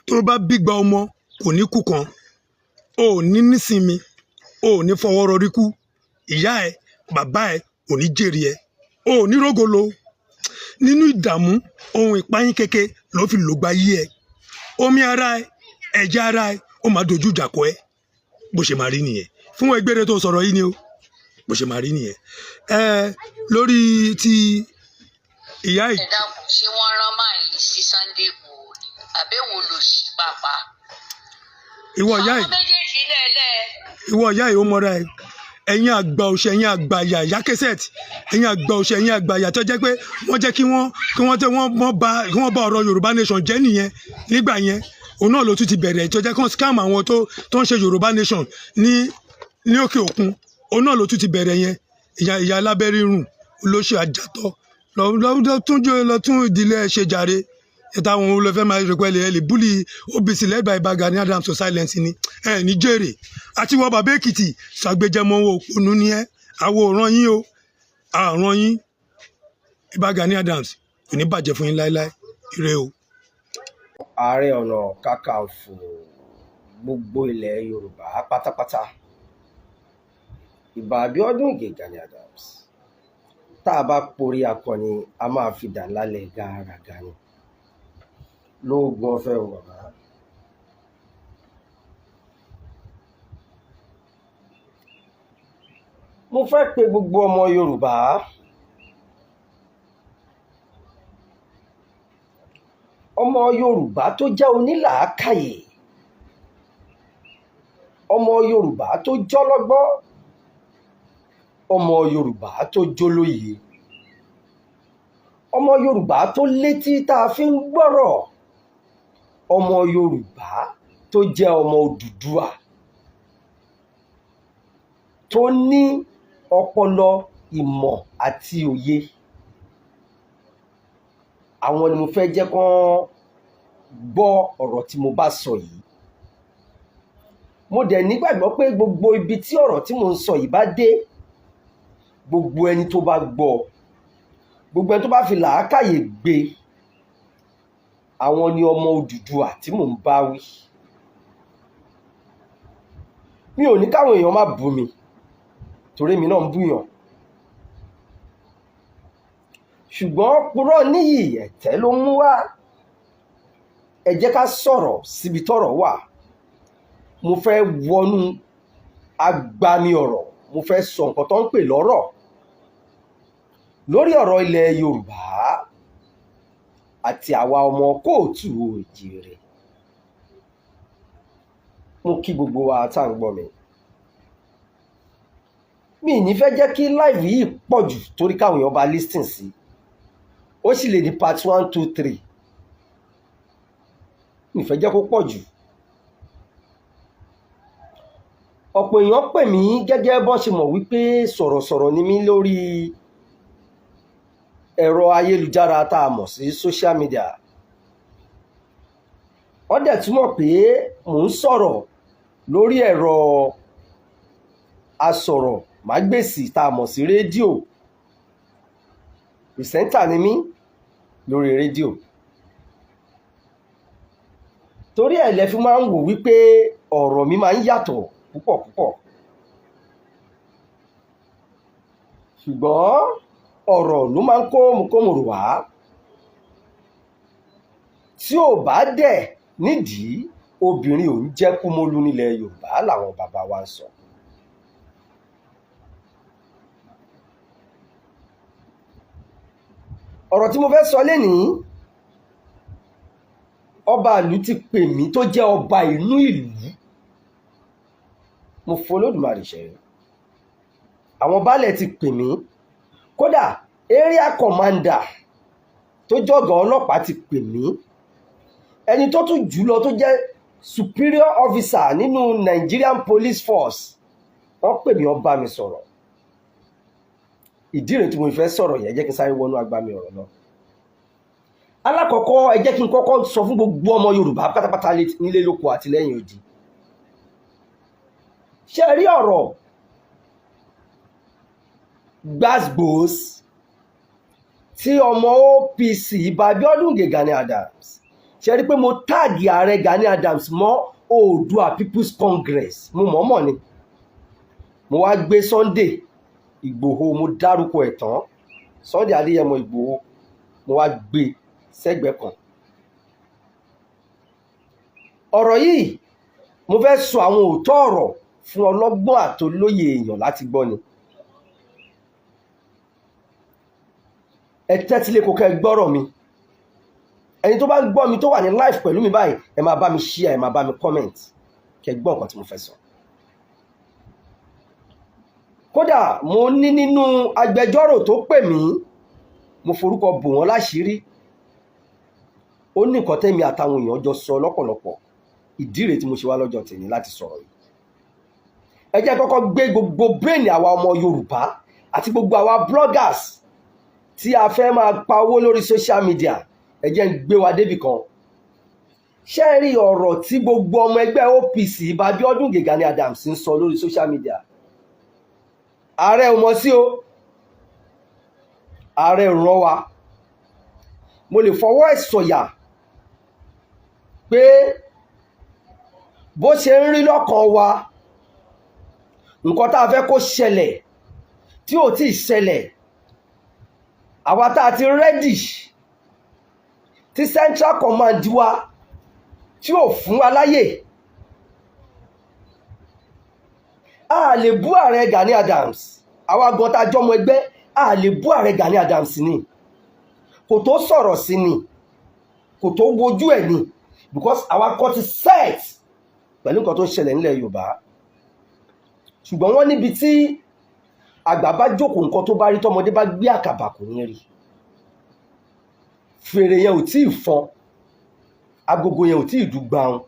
Tó bá bígba ọmọ kò ní kú kan, o ò ní nísinmi, o ò ní fọwọ́ rọrí kú. Ìyá ẹ, bàbá ẹ ò ní jèrè ẹ, o ò ní rógolo. Nínú ìdààmú ohun ìpayín keke ló fi lògbà yí ẹ. Omi ara ẹ, ẹ̀jẹ̀ ara ẹ, ó máa dojú ìjà kọ ẹ. Bó ṣe máa rí nìyẹn fún egbére tó sọ̀rọ̀ yìí ni o. Bó ṣe máa rí nìyẹn ẹ lórí ti ìyá yìí. Ẹ dákun, ṣé wọ́n rán máa yìí sí Sunday Igboho ni àbẹ̀wò lò sí pàpà? Ìwọ ìyá Àwọn yìí, méjèèjì lẹ́ẹ̀lẹ́. Ìwọ ìyá yìí, ó mọra ẹ. Ẹ̀yin àgbà òṣè, ẹ̀yin àgbà ìyá, ìyá kẹsẹ̀tì, ẹ̀yin àgbà òṣè, ẹ̀yin àgbà ìyá tó jẹ́ pé wọ́n jẹ́ kí wọ́n tẹ́ wọ́n wọ́n ba kí wọ́n bá ọ̀rọ̀ Yorùbá nation jẹ́ nìyẹn. Nígbà yẹn, òun náà ló tún ti bẹ̀rẹ̀ tó jẹ́ kí wọ́n scam àwọn tó ń ṣe Yorùbá nation ní òkè òkun. Òun náà ló tún ti bẹ̀rẹ̀ yẹn. Ìyá alábẹ́rẹ́ rùn, olóṣù àjàtọ̀, lọ lọ tún lọ tún ìdílé ẹ ṣe jàre. Ìta àwọn olùfẹ́ máa rí pẹ́lú ẹ lè bully OPC led by Ìbà Gani Adams to silence ni. Ẹ ní jèrè. Àti wọ bàbá Èkìtì ṣàgbéjẹmọ òpònú ni ẹ. Àwọn ò ràn yín o, àrùn yín. Ìbà Gani Adams, kò ní bàjẹ́ fún yín láéláé. Ire o. Ààrẹ Ọ̀nà Kakanfò gbogbo ilẹ̀ Yorùbá pátápátá, Ìbà Abíọ́dún Ìgè Gani Adams. Tá a bá porí akọni, a máa fi dà lálẹ́ gàràgà ni. Lóògùn ọ̀fẹ́ o, bàbá. Mo fẹ́ pe gbogbo ọmọ Yorùbá, ọmọ Yorùbá tó jẹ́ onílàákàyè, ọmọ Yorùbá tó jọlọ́gbọ́n, ọmọ Yorùbá tó jólóye, ọmọ Yorùbá tó létí tá a fi ń gbọ́rọ̀, ọmọ Yorùbá tó jẹ́ ọmọ Odùduwà, tó ní ọpọlọ, ìmọ̀ àti òye. Àwọn ni mo fẹ́ jẹ́ kán gbọ́ ọ̀rọ̀ tí mo bá sọ yìí. Mo dẹ̀ nígbàgbọ́ pé gbogbo ibi tí ọ̀rọ̀ tí mo ń sọ yìí bá dé, gbogbo ẹni tó bá gbọ́, gbogbo ẹni tó bá fi làákàyè gbé, àwọn ni ọmọ Odùduwà tí mò ń bá wí. Mi ò ní káwọn èèyàn má bú mi, torí èmi náà ń búyàn, ṣùgbọ́n purọ́ níyì ẹ̀tẹ́ ló mú wá. Ẹ jẹ́ ká sọ̀rọ̀ síbi tọ́rọ̀ wà. Mo fẹ́ wọnú agbami ọ̀rọ̀, mo fẹ́ sọ nǹkan tó ń pè lọ́rọ̀ lórí ọ̀rọ̀ ilẹ̀ Yorùbá àti àwa ọmọ kóòtù òjìrè. Mo kí gbogbo wa tá à ń gbọ́ mi. Mi ì ní fẹ́ jẹ́ kí live yìí pọ̀ jù, torí káwọn èèyàn bá listen sí, ó sì lè ní part one, two, three. Mi ì fẹ́ jẹ́ kó pọ̀ jù. Ọ̀pọ̀ èèyàn pè mí gẹ́gẹ́ bọ́n ṣe mọ̀ wípé sọ̀rọ̀sọ̀rọ̀ ni mí lórí ẹ̀rọ ayélujára tá a mọ̀ sí social media. Wọ́n dẹ̀ túmọ̀ pé mò ń sọ̀rọ̀ lórí ẹ̀rọ asọ̀rọ̀ mágbèsì tá a mọ̀ sí rédíò. Presenter ni mí lórí rédíò. Torí ẹ̀ lẹ fi máa ń wò wípé ọ̀rọ̀ mi máa ń yàtọ̀ púpọ̀ púpọ̀, ṣùgbọ́n ọ̀rọ̀ ló máa ń kó mokómòrò wá. Tí ò bá dẹ̀ nídìí, obìnrin ò ń jẹ́ kúmólú nílẹ̀ Yorùbá làwọn bàbá wa ń sọ. Ọ̀rọ̀ tí mo fẹ́ sọ lénìí, ọba ìlú ti pè mí, tó jẹ́ ọba inú ìlú. Mo fọlọ́dùmarè ṣẹ̀rí. Àwọn baálẹ̀ ti pè mí. Kódà area commander tó jọ̀gá ọlọ́pàá ti pè mí. Ẹni tó tún jù lọ, tó jẹ́ superior officer nínú Nigerian Police Force, wọ́n pè mí, wọ́n bá mi sọ̀rọ̀. Ìdí rèé tí mo fẹ́ sọ̀rọ̀ yẹn. Jẹ́ kí n sáré wọnú agbami ọ̀rọ̀ náà. Alákọ̀ọ́kọ́, ẹ jẹ́ kí n kọ́kọ́ sọ fún gbogbo ọmọ Yorùbá pátápátá nílé lóko àti lẹ́yìn odi. Ṣé ẹ rí ọ̀rọ̀ gbasgbos tí ọmọ OPC Ìbà Abíọ́dún Ìgè Gani Adams, ṣe rí pé mo tag ààrẹ Gani Adams mọ́ Oòduà People's Congress? Mo mọ̀ọ́mọ̀ ni. Mo wá gbé Sunday Ìgbòho, mo dárúkọ ẹ̀ tán, Sunday Adéyẹmọ Ìgbòho, mo wá gbé sẹ́gbẹ̀ẹ́ kan. Ọ̀rọ̀ yìí, mo fẹ́ sọ àwọn òótọ́ ọ̀rọ̀ fún ọlọ́gbọ́n àtolóye èèyàn láti gbọ́ ni. Ẹ tẹ́tí lé kó kẹ́ ẹ gbọ́rọ̀ mi. Ẹni tó bá ń gbọ́ mi, tó wà ní live pẹ̀lú mi báyìí, ẹ máa bá mi share, ẹ máa bá mi comment, kẹ́ gbọ́ nǹkan tí mo fẹ́ sọ. Kódà mo ní nínú agbẹjọ́rò tó pè mí, mo forúkọ bò wọ́n láṣìírí, ó ní nǹkan tẹ́mi àtàwọn èèyàn jọ sọ lọ́pọ̀lọpọ̀. Ìdí rèé tí mo ṣe wá lọ́jọ́ tèmi láti sọ̀rọ̀ yìí. Ẹ jẹ́ kọ́kọ́ gbé gbogbo brain àwa ọmọ Yorùbá àti gbogbo àwa bloggers tí a fẹ́ máa pa owó lórí social media, ẹ jẹ́ ń gbé wa débì kan. Ṣé ẹ rí ọ̀rọ̀ tí gbogbo ọmọ ẹgbẹ́ OPC, Ìbà Abíọ́dún Gani Adams, ń sọ lórí social media? Ààrẹ ò mọ̀ sí o. Ààrẹ ò rán wa. Mo lè fọwọ́ ẹ̀ sọ̀yà pé bó ṣe ń rí lọ́kàn wa, nǹkan tá a fẹ́ kó ṣẹlẹ̀ tí ò tí ì ṣẹlẹ̀, àwa tá a ti ready, tí Central Command wa tí ò fún wa láyè, a lè bú ààrẹ Gani Adams. Àwa gan tá a jọmọ ẹgbẹ́, a lè bú ààrẹ Gani Adams ni. Kò tó sọ̀rọ̀ sí ni, kò tó wojú ẹ̀ ni, because àwa kọ́ ti set pẹ̀lú nǹkan tó ń ṣẹlẹ̀ nílẹ̀ Yorùbá. Ṣùgbọ́n wọ́n níbi tí àgbà bá jókòó, nǹkan tó bá rí, tọmọdé bá gbé àkàbà, kò ní rí. Fèrè yẹn ò tí ì fọn, agogo yẹn ò tí ì dùgbàun.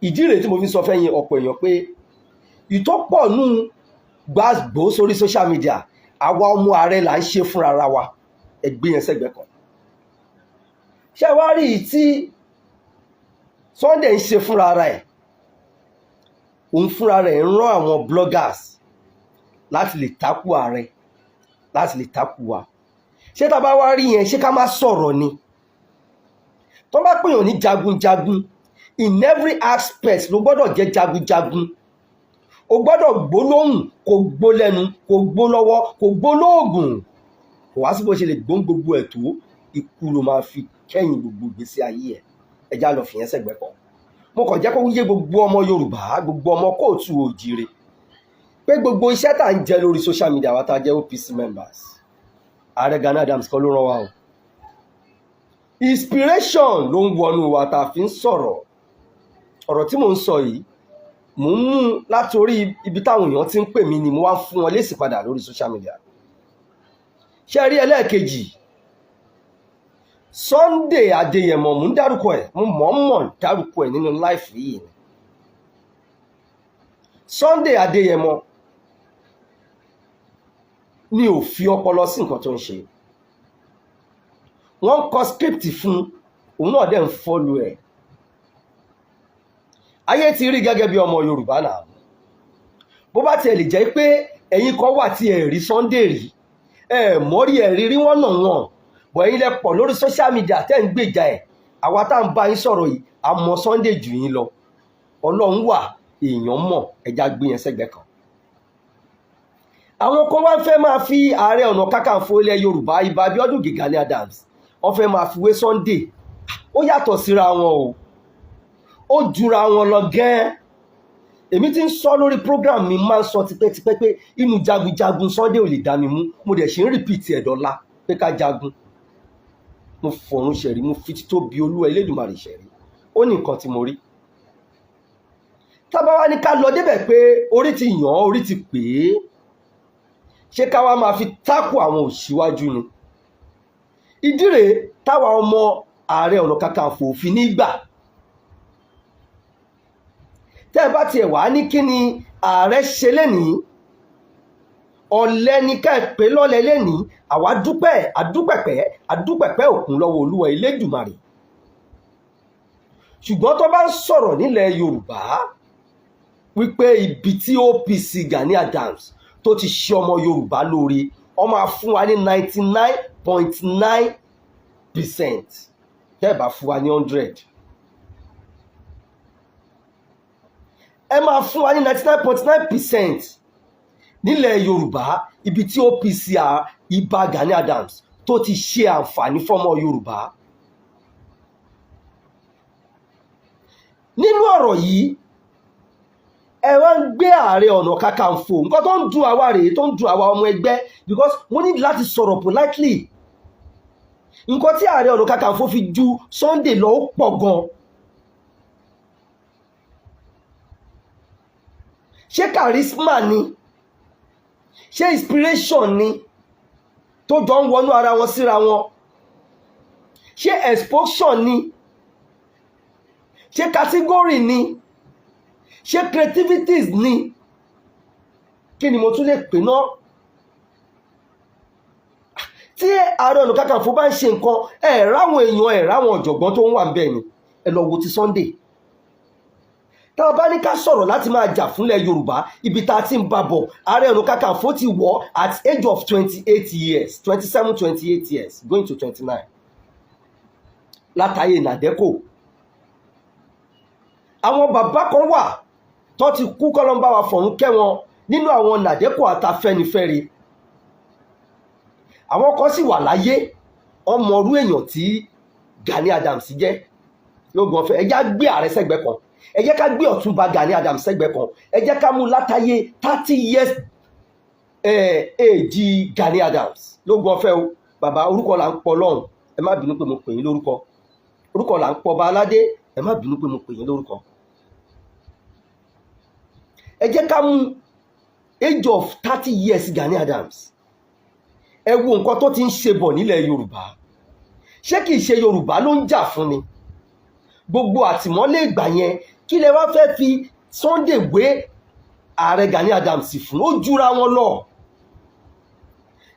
Ìdí rèé tí mo fi sọ fẹ́yìn ọ̀pọ̀ èèyàn pé ìtọ́pọ̀ nù gbàgbó sórí social media, àwa ọmọ ààrẹ là ń ṣe fúnra wa. Ẹgbẹ́ yẹn sẹ́gbẹ̀ẹ́ kan. Ṣé wá rí i tí Sunday ń ṣe fúnra rẹ̀? Òun fúnra rẹ̀ ń rán àwọn bloggers láti lè takú ààrẹ, láti lè takú wa. Ṣé tá a bá wá rí yẹn, ṣé ká má sọ̀rọ̀ ni? Tó bá pèèyàn ní jagunjagun, in every aspect ló gbọ́dọ̀ jẹ́ jagunjagun. O gbọ́dọ̀ gbólóhùn, kò gbó lẹ́nu, kò gbó lọ́wọ́, kò gbó lóògùn. Kò wá sí bó ṣe lè gbóhùn gbogbo ẹ̀ tó, ikú ló máa fi kẹ́yìn gbogbo ìgbésí ayé ẹ̀. Ẹja lọ fìyẹn sẹ́gbẹ̀ẹ́ kan. Mo kàn jẹ́ kó yé gbogbo ọmọ Yorùbá, gbogbo ọmọ káàárọ̀ oòjíire, pé gbogbo iṣẹ́ tá à ń jẹ lórí social media wa tá a jẹ́ OPC members, ààrẹ Gani Adams kọ́ ló rán wa o. Inspiration ló ń wọnú wa tá a fi ń sọ̀rọ̀. Ọ̀rọ̀ tí mò ń sọ yìí, mò ń mú látòrí ibi táwọn èèyàn ti ń pè mí ni mo wá ń fún wọn lésì padà lórí social media. Ṣé rí ẹlẹ́ẹ̀kejì, Sunday Adéyẹmọ, mò ń dárúkọ ẹ̀, mo mọ̀ọ́mọ̀ dárúkọ ẹ̀ nínú live yìí ni. Sunday Adéyẹmọ ni ò fi ọpọlọ sí nǹkan tó ń ṣe. Wọ́n ń kọ script fún òun náà, dẹ̀ ń follow ẹ̀. Ayé ti rí gẹ́gẹ́ bí ọmọ Yorùbá náà. Bó bá tiẹ̀ lè jẹ́ pé ẹ̀yin kan wà tí ẹ̀ rí Sunday rí, ẹ̀ mọ́rí ẹ̀ rí rí wọ́n nà wọ́n bọ̀, ẹ̀yin lẹ pọ̀ lórí social media tẹ́ ń gbèjà ẹ̀. Àwa tá à ń bá yín sọ̀rọ̀ yìí, a mọ Sunday jù yín lọ. Ọlọ́run wà, èèyàn mọ̀. Ẹja gbé yẹn sẹ́gbẹ̀ẹ́ kan. Àwọn kan wá fẹ́ máa fi Ààrẹ Ọ̀nà Kakanfò ilẹ̀ Yorùbá, Ìbà Abíọ́dún Gani Adams, wọ́n fẹ́ máa fi wé Sunday. Ó yàtọ̀ síra wọn o, ó jura wọn lọ gẹ́ẹ́. Èmi ti ń sọ lórí program mi, máa ń sọ tipẹ́tipẹ́ pé inú jagunjagun Sunday ò lè dá mi mú. Mo dẹ̀ ṣe ń repeat ẹ̀ dọ́là pé ká jagun. Mo fọ̀run ṣẹ̀rí, mo fi títóbi Olúwa Elédùmarè ṣẹ̀rí. Ó ní nǹkan tí mo rí. Tábà wá ní ká lọ débẹ̀ pé orí ti yàn án, orí ti pè é, ṣé ká wá máa fi tákù àwọn òṣìwájú ni? Ìdí rèé táwa ọmọ Ààrẹ Ọ̀nà Kakanfò òfin nígbà tẹ́ ẹ bá tiẹ̀ wá ní kí ni ààrẹ ṣe lénìí, ọ̀lẹ ní ká ẹ pé lọ́lẹ̀ lénìí. Àwa dúpẹ́, àdúpẹ̀pẹ́, àdúpẹ̀pẹ́ òkun lọ́wọ́ Olúwa Elédùmarè. Ṣùgbọ́n tó bá ń sọ̀rọ̀ nílẹ̀ Yorùbá wípé ibi tí OPC Gani Adams tó ti ṣe ọmọ Yorùbá lóore, ó máa fún wa ní 99.9%, tẹ́ ẹ bá fún wa ní 100, ẹ máa fún wa ní 99.9% nílẹ̀ Yorùbá, ibi tí OPC Ìbà Gani Adams tó ti ṣe àǹfààní fọ́mọ Yorùbá. Nínú ọ̀rọ̀ yìí, ẹ wá ń gbé Ààrẹ Ọ̀nà Kakanfò. Nǹkan tó ń dùn àwa rèé, tó ń dùn àwa ọmọ ẹgbẹ́, because mo ní láti sọ̀rọ̀ politely. Nǹkan tí Ààrẹ Ọ̀nà Kakanfò fi ju Sunday lọ, ó pọ̀ gan. Ṣé charisma ni? Ṣé inspiration ni tó jọ ń wọnú ara wọn síra wọn? Ṣé exposure ni? Ṣé category ni? Ṣé creativities ni? Kí ni mo tún lè pè náà? Tí Ààrẹ Ọ̀nà Kakanfò bá ń ṣe nǹkan, ẹ̀ ráwọn èèyàn, ẹ̀ ráwọn ọ̀jọ̀gbọ́n tó ń wà níbẹ̀ ni. Ẹ lọ wo ti Sunday. Tá a bá ní ká sọ̀rọ̀ láti máa jà fúnlẹ̀ Yorùbá, ibi tá a ti ń bá bọ̀, Ààrẹ Ọ̀nà Kakanfò ti wọ̀ at age of 28 years, 27, 28 years, going to 29, látàyè NADECO. Àwọn bàbá kan wà tó ti kú, kọ́lọ́mbà wa fọ̀run kẹ́ wọn, nínú àwọn NADECO àtAfẹ́nifẹ́re. Àwọn kan sì wà láyé, ọmọ ọrú èèyàn tí Gani Adams jẹ́ lóògùn ọ̀fẹ́. Ẹ jẹ́ á gbé ààrẹ sẹ́gbẹ́ kan, ẹ jẹ́ ká gbé Ọ̀túnba Gani Adams sẹ́gbẹ́ kan, ẹ jẹ́ ká mú látàyè 30 years èjì Gani Adams lóògùn ọ̀fẹ́ o. Bàbá, orúkọ là ń pọ̀ lọ́hùn, ẹ má bínú pé mo pè yín lórúkọ. Orúkọ là ń pọ̀ bá aládé, ẹ má bínú pé mo pè yín lórúkọ. Ẹ jẹ́ ká mú age of 30 years Gani Adams. Ẹ wo nǹkan tó ti ń ṣe bọ̀ nílẹ̀ Yorùbá. Ṣé kìí ṣe Yorùbá ló ń jà fún ni? Gbogbo àtìmọ́lé ìgbà yẹn, kí lẹ wá fẹ́ fi Sunday wé ààrẹ Gani Adams fún? Ó jura wọn lọ.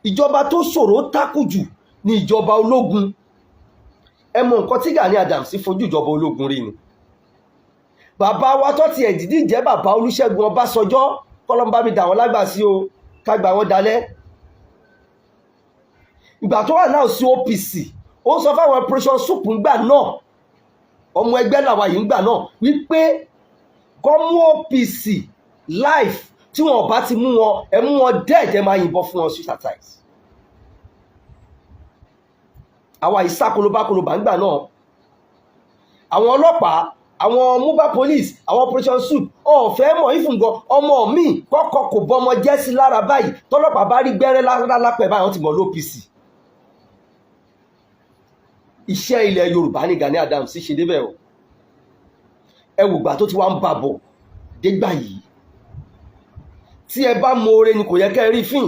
Ìjọba tó ṣòro tákù jù ní ìjọba ológun. Ẹ mọ nǹkan tí Gani Adams fojú ìjọba ológun rí ni. Bàbá wa tó tiẹ̀ dídí jẹ́ bàbá Olúṣẹ́gun Ọbásanjọ́, kọ́lọ́mbà mi dà wọ́n lágbà sí o, kágbà wọn dalẹ̀. Ìgbà tó wà náà sí OPC, ó sọ fáwọn Operation Soup ńgbà náà, ọmọ ẹgbẹ́ làwa yìí ńgbà náà, wípé kọ́ mú OPC live, tí wọn bá ti mú wọn, ẹ mú wọn dead, ẹ máa yìnbọn fún wọn suicide. Àwa ìsá kolobákolobà ńgbà náà. Àwọn ọlọ́pàá, àwọn mobile police, àwọn Operation Soup ọ̀fẹ́ mọ̀ ìfúngàn ọmọ mi kọ́kọ́ kò bọ́mọ jẹ́ sí lára báyìí. Tọ́lọ́pàá bá rí gbẹ́rẹ́ lápẹ̀ báyìí, wọ́n ti mọ̀ l'OPC. Iṣẹ́ ilẹ̀ Yorùbá ní Gani Adams ṣe débẹ̀ o. Ẹ wò gbà tó ti wá ń bà bọ̀ dégbà yìí. Tí ẹ bá mọ oore ni, kò yẹ kẹ́ ẹ rí fín.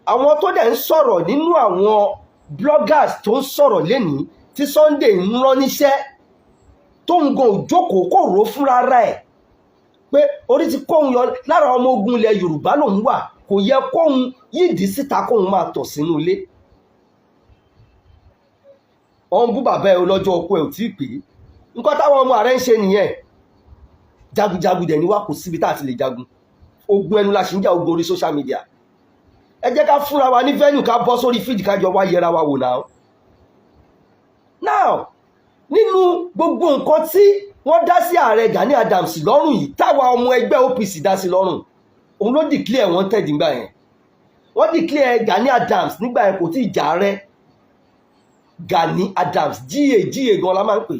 Àwọn tó dẹ̀ ń sọ̀rọ̀ nínú àwọn bloggers tó ń sọ̀rọ̀ lénìí tí Sunday ń rán níṣẹ́, tó ń gan òjókòó kò rò fúnra rẹ̀ pé orí ti kóhun yọ lára ọmọ ogun ilẹ̀ Yorùbá lòun wà, kò yẹ kóhun yídìí síta, kóhun máa tọ̀ sínú ilé. Wọ́n ń bú bàbá ẹ lọ́jọ́ ọkọ ẹ̀ ò tí ì pé. Nǹkan táwọn ọmọ ààrẹ ń ṣe nìyẹn. Jagunjagun dẹ̀ ni wá, kò síbi tá a ti lè jagun. Ogun ẹnu la ṣì ń jà, ogun orí social media. Ẹ jẹ́ ká fúnra wa ní venue, ká bọ́ sórí field, ká jọ wá yẹra wa wò náà. Now, nínú gbogbo nǹkan tí wọ́n dá sí ààrẹ Gani Adams lọ́rùn yìí, táwa ọmọ ẹgbẹ́ OPC dá sí lọ́rùn, òun ló declare wanted nígbà yẹn. Wọ́n declare Gani Adams nígbà yẹn, kò tí ì jà rẹ́. Gani Adams, GA GA gan la máa ń pè,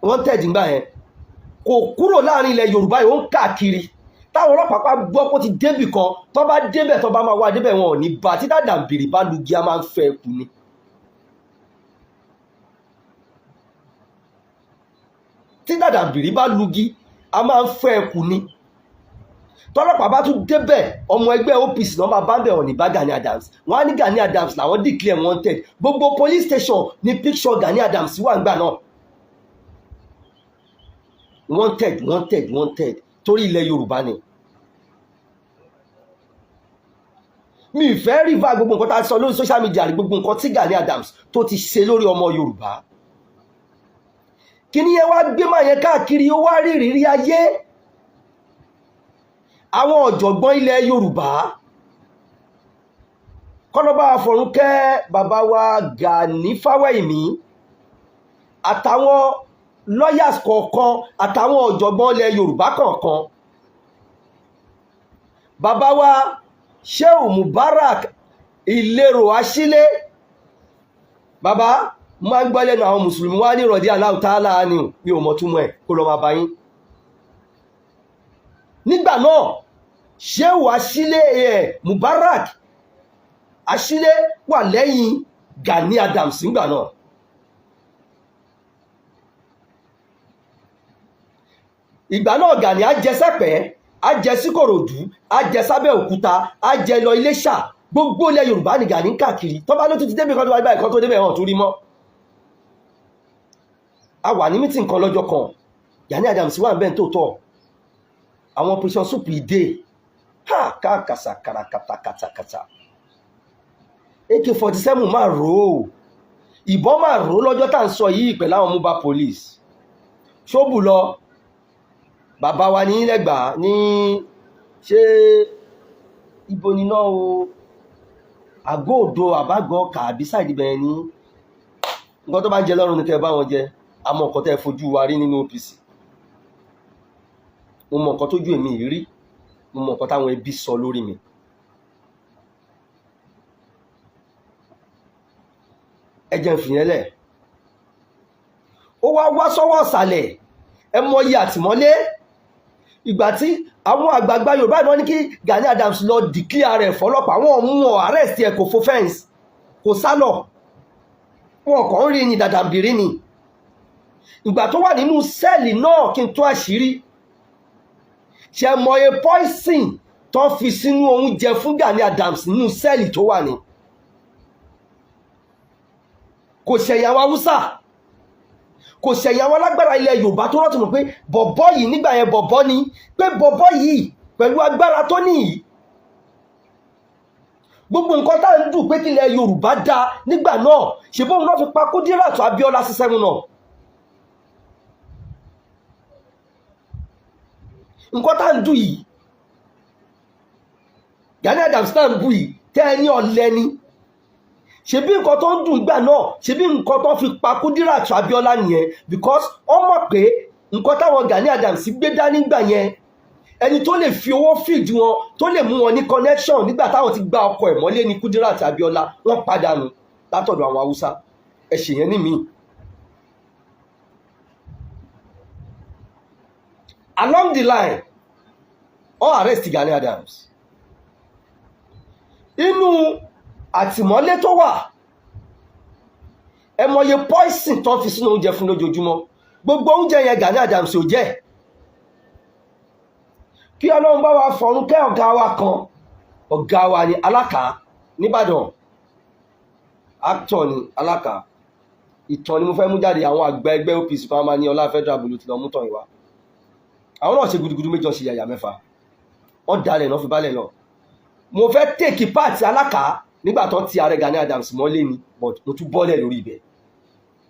wanted nígbà yẹn. Kò kúrò láàrin ilẹ̀ Yorùbá yìí, ó ń káàkiri. Táwọn ọlọ́pàá bá gbọ́ kó ti débì kan, tó bá débẹ̀, tó bá máa wá débẹ̀, wọn ò ní bá. Tí dàdàǹbìrì bá lugi, a máa ń fẹ́ kú ni. Tí dàdàǹbìrì bá lugi, a máa ń fẹ́ kú ni. Tọ́lọ́pàá bá tún débẹ̀, ọmọ ẹgbẹ́ OPC náà máa bá ń bẹ̀, wọ́n ní bá Gani Adams. Wọ́n á ní Gani Adams làwọn declare wanted. Gbogbo police station ní picture Gani Adams wà ńgbà náà, wanted, wanted, wanted, torí ilẹ̀ Yorùbá ni. Mi ìfẹ́ rí va gbogbo nǹkan tá a sọ lórí social media rí, gbogbo nǹkan tí Gani Adams tó ti ṣe lórí ọmọ Yorùbá. Kíní yẹn wá gbé máa yẹn káàkiri, ó wá rí ìrírí ayé. Àwọn ọ̀jọ̀gbọ́n ilẹ̀ Yorùbá, kọ́lọ́bà àfọ̀rúnkẹ́ bàbá wa Gani Fáwẹ́hìnmí àtàwọn lawyers kọ̀ọ̀kan àtàwọn ọ̀jọ̀gbọ́n ilẹ̀ Yorùbá kọ̀ọ̀kan, bàbá wa Shehu Mubarak Ìlérò Aṣílé, bàbá máa ń gbọ́ lẹ́nu àwọn mùsùlùmí wá ní ìrọ̀dí Allahu Ta'ala ni, mi ò mọ̀ túmọ̀ ẹ̀, kó lọ máa bá yín. Nígbà náà, Shehu Aṣílé ẹ̀ Mubarak Aṣílé wà lẹ́yìn Gani Adams nígbà náà. Ìgbà náà Gani á jẹ Sẹ́pẹ́, á jẹ síkòròdú, á jẹ sábẹ́ òkúta, á jẹ lọ Iléṣà. Gbogbo ilẹ̀ Yorùbá ní Gani ń káàkiri. Tọ́ba ló tún ti débi kan tó wá gbá ìkan tó débẹ̀ hàn tó rí mọ́. A wà ní mítìn kan lọ́jọ́ kan, Gani Adams wà ń bẹ́ẹ̀ tó tọ̀ àwọn Operation Soup ìdè ha káàkàsà kàràkàtàkàtàkàtà AK-47 máa rò ó. Ìbọn máa ró lọ́jọ́ tá à ń sọ yìí pẹ̀lú àwọn mobile police. Ṣóbù lọ, bàbá wa ní lẹ́gbàá ní, ṣé ibo níná o, àgọ́ òdo àbágọ́ kàbí side bẹ̀rẹ̀ ní. Nǹkan tó bá ń jẹ lọ́rùn ni kẹ́ ẹ bá wọn jẹ. Àmọ́ nǹkan tẹ́ ẹ fojú wa rí nínú OPC, mo mọ nǹkan tójú èmi yìí rí, mo mọ nǹkan táwọn ẹbí sọ lórí mi. Ẹ jẹ́ n fìyẹn lẹ̀. Ó wá wá sọ́wọ́ ọ̀sàlẹ̀, ẹ mọyì àtìmọ́lé. Ìgbà tí àwọn àgbààgbà Yorùbá náà ní kí Gani Adams lọ declare rẹ̀ fọlọ́pàá, wọn mú ọ arrest ẹ, kò fo fence, kò sálọ, wọn kàn ń rí ni dàdàbìrí ni. Ìgbà tó wà nínú cell náà, kí n tó àṣírí ṣe mọye poison tó fi sínú oúnjẹ fún Gani Adams nínú cell tó wà ní. Kò ṣẹ̀yìn àwọn Haúsá, kò ṣẹ̀yìn àwọn alágbára ilẹ̀ Yorùbá tó rántí mọ̀ pé bọ̀bọ́ yìí nígbà yẹn, bọ̀bọ́ ni, pé bọ̀bọ́ yìí pẹ̀lú agbára tó ní yìí, gbogbo nǹkan tá à ń dùn pé kílẹ̀ Yorùbá dá nígbà náà, ṣe bóun náà fi pa Kúdíràtù Abíọ́lá sí sẹ́wọ̀n náà. Nǹkan tá à ń dùn yìí, Gani Adams náà ń bù yìí, tẹ́ ẹ ní ọ̀lẹ ni. Ṣebí nǹkan tó ń dùn ìgbà náà, ṣebí nǹkan tó fi pa Kúdíràtù Abíọ́lá nìyẹn, because wọ́n mọ̀ pé nǹkan táwọn Gani Adams gbé dání gbà yẹn, ẹni tó lè fi owó fìdí wọn, tó lè mú wọn ní connection nígbà táwọn ti gba ọkọ ẹ̀ mọ́lé ní Kúdíràtù Abíọ́lá, wọ́n padànù látọ̀dọ̀ àwọn Haúsá. Ẹ ṣèyẹn ní míì. Along the line, wọ́n arrest Gani Adams. Inú àtìmọ́lé tó wà, ẹ mọye poison tó ń fi sínú oúnjẹ fún lójoojúmọ́. Gbogbo oúnjẹ yẹn, Gani Adams ò jẹ. Kí Ọlọ́run bá wa fọ̀run kẹ́ ọ̀gá wa kan, ọ̀gá wa ni Alákà nìbàdàn, actor ni Alákà. Ìtàn ni mo fẹ́ mú jáde. Àwọn àgbà ẹgbẹ́ OPC kan máa ní ọlá federal bolo ti lọ mú tàn ìwà. Àwọn náà ṣe gudugudu méjọ, ṣe yàyà mẹ́fà, wọ́n dalẹ̀ náà fi balẹ̀ lọ. Mo fẹ́ take part Alákà nígbà tó ti ààrẹ Gani Adams mọ́lé ni, but mo tún bọ́lẹ̀ lórí ibẹ̀.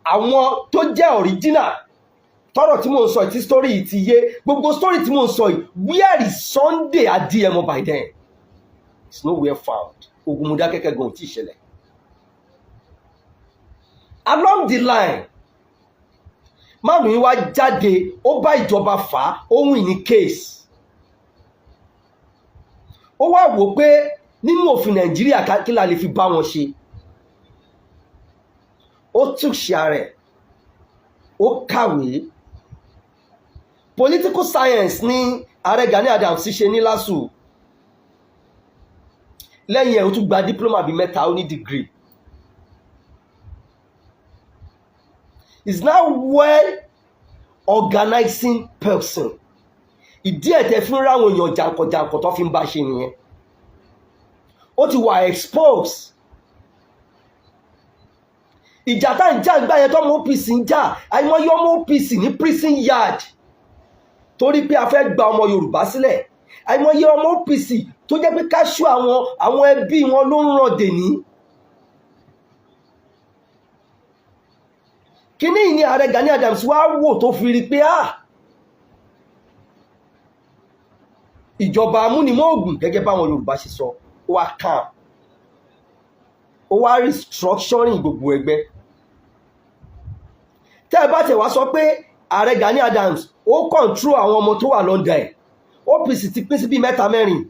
Àwọn tó jẹ́ original tọrọ tí mò ń sọ yìí, tí story yìí ti yé, gbogbo story tí mò ń sọ yìí, where is Sunday Adéyẹmọ by then? It's nowhere found. Ogun Mọdákẹ́kẹ́ gan ò tí ì ṣẹlẹ̀. Along the line, márùn yín wá jáde, ó bá ìjọba fà á, ó win ní case. Ó wá wò pé nínú òfin Nàìjíríà, kí la lè fi bá wọn ṣe. Ó túṣe rẹ̀, ó kàwé political science ní ààrẹ Gani Adams ṣe ní LASU. Lẹ́yìn ẹ̀, ó tún gba diploma bíi mẹ́ta, ó ní degree. Is now well organizing person. Ìdí ẹ̀ tẹ́ fi ń ráwọn èèyàn jàǹkànjàǹkàn tó fi ń bá ṣe nìyẹn. Ó ti wà expose. Ìjà tá ń jà gbà yẹn, tọ́mọ OPC ń jà, àìmọye ọmọ OPC ní prison yard torí pé a fẹ́ gba ọmọ Yorùbá sílẹ̀. Àìmọye ọmọ OPC tó jẹ́ pé káṣú àwọn ẹbí wọn ló ń ràn dèní. Kíní yìí ni ààrẹ Gani Adams wá wò tó fi rí pé ìjọba amúnimóògùn, gẹ́gẹ́ báwọn Yorùbá ṣe sọ, ó wá calm, ó wá restructuring gbogbo ẹgbẹ́. Tẹ́ ẹ bá tẹ̀ wá sọ pé ààrẹ Gani Adams ó control àwọn ọmọ tó wà lọ́ndà ẹ̀, OPC ti pín sí bíi mẹ́ta mẹ́rin.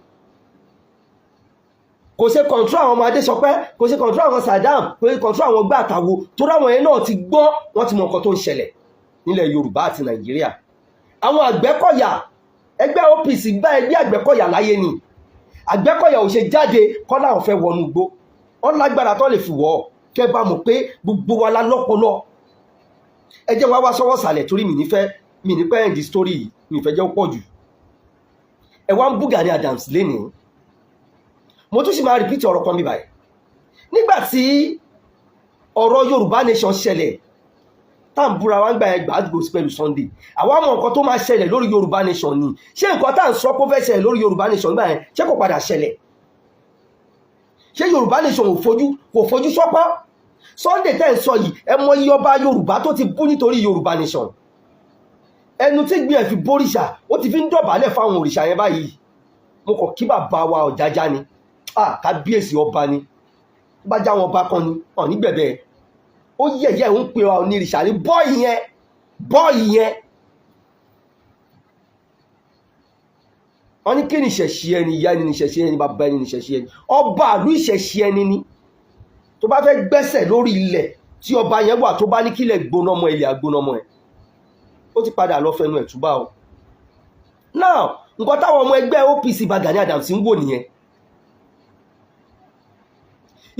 Kò ṣe control àwọn ọmọ Adésọpẹ́, kò ṣe control àwọn Saddam, kò ṣe control àwọn gbà àtàwo, torí àwọn yẹn náà ti gbọ́, wọ́n ti mọ nǹkan tó ń ṣẹlẹ̀ nílẹ̀ Yorùbá àti Nàìjíríà. Àwọn Àgbẹ̀kọ̀yà, ẹgbẹ́ OPC gbá ẹgbẹ́ Àgbẹ̀kọ̀yà láyé ni. Àgbẹ̀kọ̀yà ò ṣe jáde kọ́ láwọn fẹ́ wọnú igbó, wọ́n lágbára tó lè fi wọ̀ ọ́. Kẹ́ bá mọ̀ pé gbogbo wa la lọ́pọlọ. Ẹ jẹ́ wá wá sọ́wọ́ sàlẹ̀, torí mi nífẹ̀ẹ́, mi ní pẹ́ end story yìí, mi fẹ́ jẹ́ ó pọ̀ jù. Ẹ wá ń bú Gani Adams lénìí. Mo tún sì máa repeat ọ̀rọ̀ kan mi báyìí. Nígbà tí ọ̀rọ̀ Yorùbá nation ṣẹlẹ̀, tá à ń búra wá ń gbà ẹgbàá gbòòsì pẹ̀lú Sunday, àwa mọ̀ nǹkan tó máa ṣẹlẹ̀ lórí Yorùbá nation ni. Ṣé nǹkan tá à ń sọ pé ó fẹ́ ṣẹlẹ̀ lórí Yorùbá nation gbà yẹn, ṣé kò padà ṣẹlẹ̀? Ṣé Yorùbá nation ò fojú, kò fojú sọ́pọ́? Sunday tẹ́ ń sọ yìí, ẹ mọ iye ọba Yorùbá tó ti bú nítorí Yorùbá nation. Ẹnu tí gbé ẹ fi bóríṣà, ó ti fi ń dọ̀bálẹ̀ fáwọn òrìṣà yẹn báyìí. Mo kàn kí bàbá wa Ọ̀jájá ni. Ah, kábíyèsí, ọba ni. Tó bá já wọn ọba kan ni ọ̀ nígbẹ̀bẹ̀ ó yẹ̀yẹ́, ń pe onírìṣà ní bọ́ọ̀yì yẹn, bọ́ọ̀yì yẹn. Wọ́n ní kí ni ìṣẹ̀ṣe ẹni? Ìyá ẹni ní ìṣẹ̀ṣe ẹni, bàbá ẹni ní ìṣẹ̀ṣe ẹni, ọba àlú ìṣẹ̀ṣe ẹni ni. Tó bá fẹ́ gbẹ́sẹ̀ lórí ilẹ̀ tí ọba yẹn wà, tó bá ní kílẹ̀ gbóná mọ́, ilẹ̀ àgbóná mọ́ ẹ̀. Ó ti padà lọ fẹnu ẹ̀ túbà o. Now, nǹkan táwọn ọmọ ẹgbẹ́ OPC bá Gani Adams ń wò nìyẹn.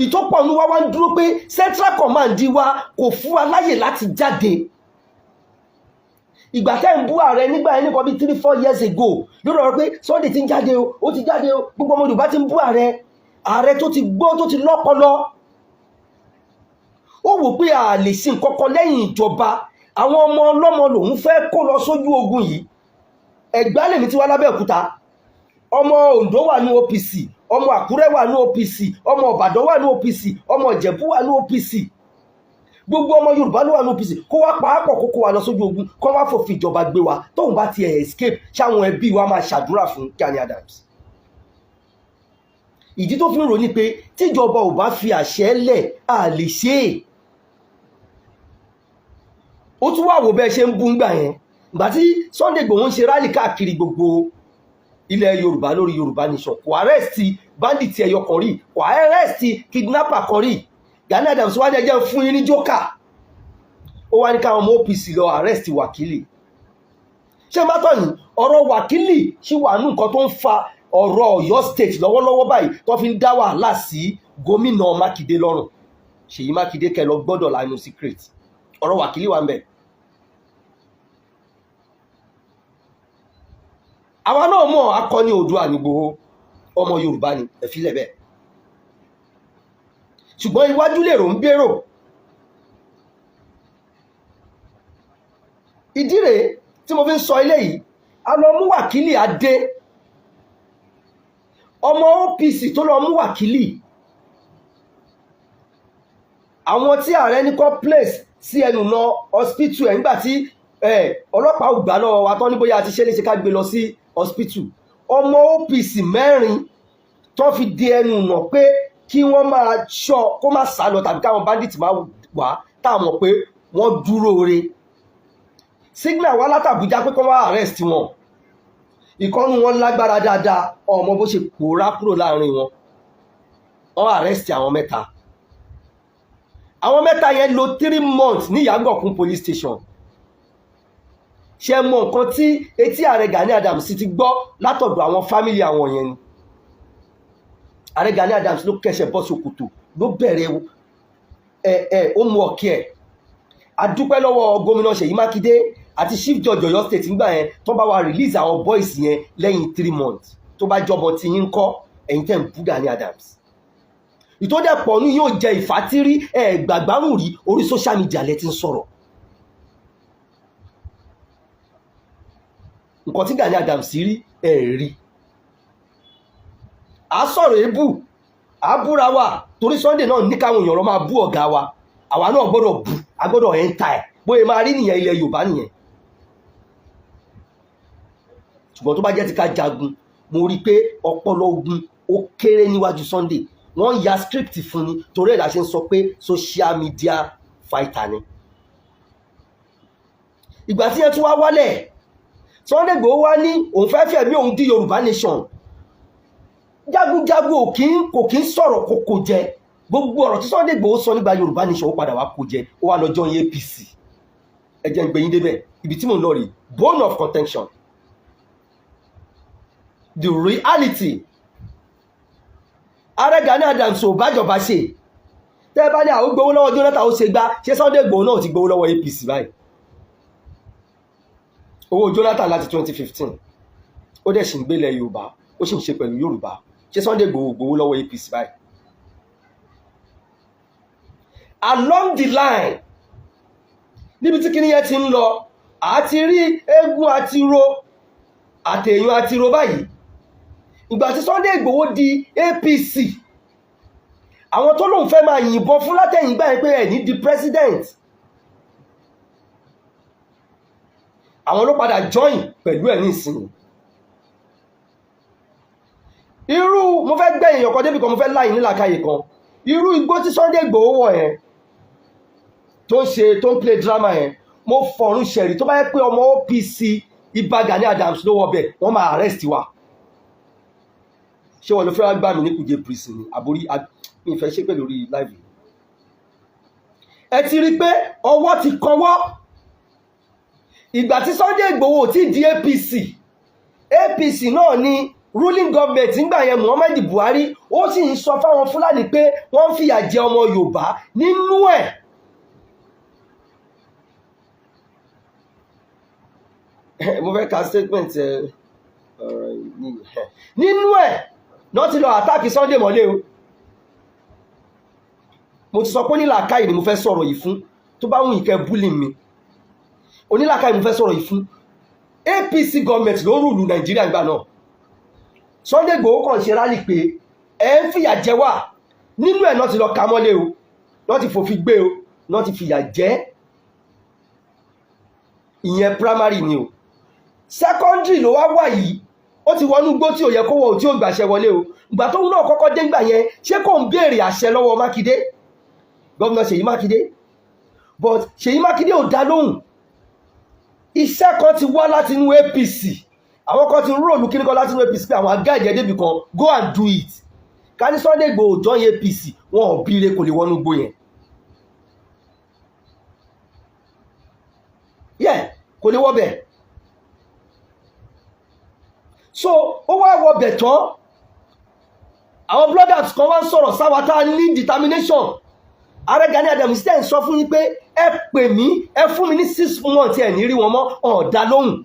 Ìtọ́pọ̀ ní wá ń dúró pé Central Command wa kò fún wa láyè láti jáde. Ìgbà tẹ́ ń bú ààrẹ nígbà yẹn, nípa bíi 3-4 years ago, lórí ọ̀rọ̀ pé Sunday ti ń jáde o, ó ti jáde o, gbogbo ọmọ Yorùbá ti ń bú ààrẹ. Ààrẹ tó ti gbó, tó ti lọ́pọlọ, ó wò pé a lè sin nǹkan kan lẹ́yìn ìjọba. Àwọn ọmọ ọlọ́mọ lòun fẹ́ kó lọ sójú ogun yìí. Ẹ̀gbá lèmi ti wá lábẹ́òkúta. Ọmọ Oǹdó wà ní OPC, ọmọ Àkúrẹ́ wà ní OPC, ọmọ Ìbàdàn wà ní OPC, ọmọ Ìjẹ̀bú wà ní OPC, gbogbo ọmọ Yorùbá ló wà ní OPC. Kó wá pàápọ̀ kó kó wa lọ sójú ogun, kó wá fòfin ìjọba gbé wa. Tóun bá tiẹ̀ escape, ṣáwọn ẹbí wa máa ṣàdúrà fún Gani Adams? Ìdí tó fi ń rò ní pé tíjọba ò bá fi àṣẹ lẹ̀, à lè ṣe é. Ó tún wà wò bẹ́ẹ̀ ṣe ń bú ńgbà yẹn. Ìgbà tí Sunday Igboho ń ṣe rally káàkiri gbogbo ilẹ̀ Yorùbá lórí Yorùbá nation, kò arrest bandit ẹyọ kan rí, kò arrest kidnapper kan rí. Gani Adams wá ní ẹjẹ́ fún yín ní jókà. Ó wá ní káwọn ọmọ OPC lọ arrest Wákìlì. Ṣé má tọ̀ yìí, ọ̀rọ̀ Wákìlì ṣì wà nù nǹkan tó ń fa ọ̀rọ̀ Ọ̀yọ́ State lọ́wọ́lọ́wọ́ báyìí, tó fi ń dá wàhálà sí gómìnà Mákindé lọ́rùn, Ṣèyí Mákindé. Kẹ lọ gbọ́dọ̀ lánú secret, ọ̀rọ̀ Wákìlì wà ń bẹ̀. Àwa náà mọ̀, akọni Oòduà n'Ìgbòho, ọmọ Yorùbá ni, ẹ fi lẹ̀ bẹ́ẹ̀. Ṣùgbọ́n iwájú lèrò ń gbèrò. Ìdí rèé tí mo fi ń sọ eléyìí. A lọ mú Wákìlì adé, ọmọ OPC tó lọ mú Wákìlì, àwọn tí ààrẹ ní kọ́ place sí ẹnu náà hospital ẹ̀ nígbà tí ọlọ́pàá ò gbà lọ́wọ́ wa tán ní bóyá a ti ṣe léṣe ká gbé lọ sí hospital. Ọmọ OPC mẹ́rin tó fi di ẹnu nà pé kí wọ́n máa ṣọ́ kó má sá lọ tàbí káwọn bandit máa wá, táwọn mọ̀ pé wọ́n dúró re. Signal wá látàbújá pé kó wá arrest wọn. Ìkọ́nù wọn lágbára dáadáa, ọmọ bó ṣe pòórá kúrò láàrin wọn, wọ́n arrest àwọn mẹ́ta. Àwọn mẹ́ta yẹn lò 3 months ní Ìyágànkún police station. Ṣe mọ nǹkan tí etí ààrẹ Gani Adams ti gbọ́ látọ̀dọ̀ àwọn family àwọn yẹn ni? Ààrẹ Gani Adams ló kẹsẹ̀ bọ́ ṣòkòtò, ló bẹ̀rẹ̀ ẹ ẹ ó mú ọ̀kẹ́ ẹ̀. Adúpẹ́ lọ́wọ́ gómìnà Ṣèyí Mákindé àti chief judge Ọ̀yọ́ State ńgbà yẹn tó bá wa release àwọn boys yẹn lẹ́yìn 3 months. Tó bá jọmọ tí yín ń kọ́, ẹ̀yin tẹ̀ ń bú Gani Adams, ìtọ́dẹ̀pọ̀ ní yóò jẹ ìfátírí ẹ̀ gbàgbárùn rí orí social media lẹ ti ń sọ̀rọ̀. Nǹkan tí Gani Adams rí ẹ̀ rí, à sọ̀rọ̀ èébù, à búra wa, torí Sunday náà ní káwọn èèyàn lọ máa bú ọ̀gá wa. Àwa náà gbọ́dọ̀ bú, a gbọ́dọ̀ ẹ̀ ń ta ẹ̀ bóyá máa rí nìyẹn, ilẹ̀ Yorùbá nìyẹn. Ṣùgbọ́n tó bá jẹ́ ti ká jagun, mo rí i pé ọpọlọ ogun ó kéré níwájú Sunday. Wọ́n ya script fún ni, torí ẹ̀ la ṣe ń sọ pé social media fighter ni. Ìgbà tí yẹn tún wá wálẹ̀, Sunday Igboho wá ní òun fẹ́ fẹ̀mí òun di Yorùbá nation. Jagunjagun ò kí ń kò kí ń sọ̀rọ̀ kókó jẹ. Gbogbo ọ̀rọ̀ tí Sunday Igboho sọ nígbà Yorùbá nation, ó padà wá kó jẹ, ó wá lọ join APC. Ẹ jẹ́ n gbé yín débẹ̀. Ibi tí mò ń lọ rèé, bone of contention, the reality. Ààrẹ Gani Adams ò bájọba ṣe. Tẹ́ ẹ bá ní àwọn gbowó lọ́wọ́ Jonathan, ó ṣe gbá. Ṣé Sunday Igboho náà ti gbowó lọ́wọ́ APC báyìí? Owó Jonathan láti 2015, ó dẹ̀ sì ń gbélé Yorùbá, ó sì ń ṣe pẹ̀lú Yorùbá. Ṣé Sunday Igboho gbowó lọ́wọ́ APC báyìí? Along the line, níbi tí kinní yẹn ti ń lọ, àti rí eégún àti ro àtẹ̀yìn àti ro báyìí. Ìgbà tí Sunday Igboho di APC, Àwọn tó lóun fẹ́ máa yìnbọn fún látẹ̀yìn gbà yẹn pé ẹ̀ ní di president, àwọn ló padà join pẹ̀lú ẹ̀ nísìnyí. Irú mo fẹ́ gbẹ̀yìn ọkọ̀ débi kan, mo fẹ́ láyìn nílàkàyè kan. Irú igbó tí Sunday Igboho wọ̀ yẹn, tó ń ṣe, tó ń play drama yẹn, mo fọ̀run ṣẹ̀rí, tó bá yẹ pé ọmọ OPC Ìbà Gani Adams ló wọ bẹ̀, wọ́n máa arrest wa. Ṣé wọn ló fẹ́ wá gbà mí ní Kuje Prison ni? Àbórí mi ìfẹ́ ṣépè lórí live yìí. Ẹ ti rí i pé ọwọ́ ti kọwọ́. Ìgbà tí Sunday Igboho ti di APC, APC náà ni ruling government ńgbà yẹn, Muhammadu Buhari, ó sì ń sọ fáwọn Fúlàní pé wọ́n ń fìyà jẹ ọmọ Yorùbá nínú ẹ̀. Mo fẹ́ ka statement ẹ ọ̀rọ̀ yìí nínú ẹ̀ náà ti lọ attack Sunday mọ́lé o. Mo ti sọ pé onílàákàyè ni mo fẹ́ sọ̀rọ̀ yìí fún. Tó bá wù yín kẹ́ bully mi, onílàákàyè mo fẹ́ sọ̀rọ̀ yìí fún. APC government ló rule Nàìjíríà gbà náà. Sunday Igboho kàn ṣe rally pé ẹ ń fìyà jẹ wá nínú ẹ̀ náà ti lọ ka mọ́lé o, náà ti fòfin gbé o, náà ti fìyà jẹ. Ìyẹn primary ni o. Secondary ló wá wà yìí, ó ti wọnú igbó tí ò yẹ kó wọ, tí ò gbàṣẹ wọlé o. Ìgbà tóun náà kọ́kọ́ dé ńgbà yẹn, ṣé kò ń béèrè àṣẹ lọ́wọ́ Mákindé, Gómìnà Ṣèyí Mákindé? But Ṣèyí Mákindé ò dá lóhùn. Iṣẹ́ kan ti wá láti inú APC, àwọn kan ti róòlù kíní kan láti inú APC pé àwọn agá ìjẹ́ débì kan, go and do it. Ká ní Sunday Igboho join APC, wọn ò bíire, kò lè wọnú igbó yẹn. Yeah, kò lè wọ́bẹ̀. So ó wá wọbẹ̀ tán, àwọn bloggers kan wá ń sọ̀rọ̀ sáwa tá a ní determination. Ààrẹ Gani Adams tẹ́ ń sọ fún yín pé ẹ pè mí, ẹ fún mi ní 6 months, ẹ̀ ní rí wọn mọ́. Ọ̀dà lóhùn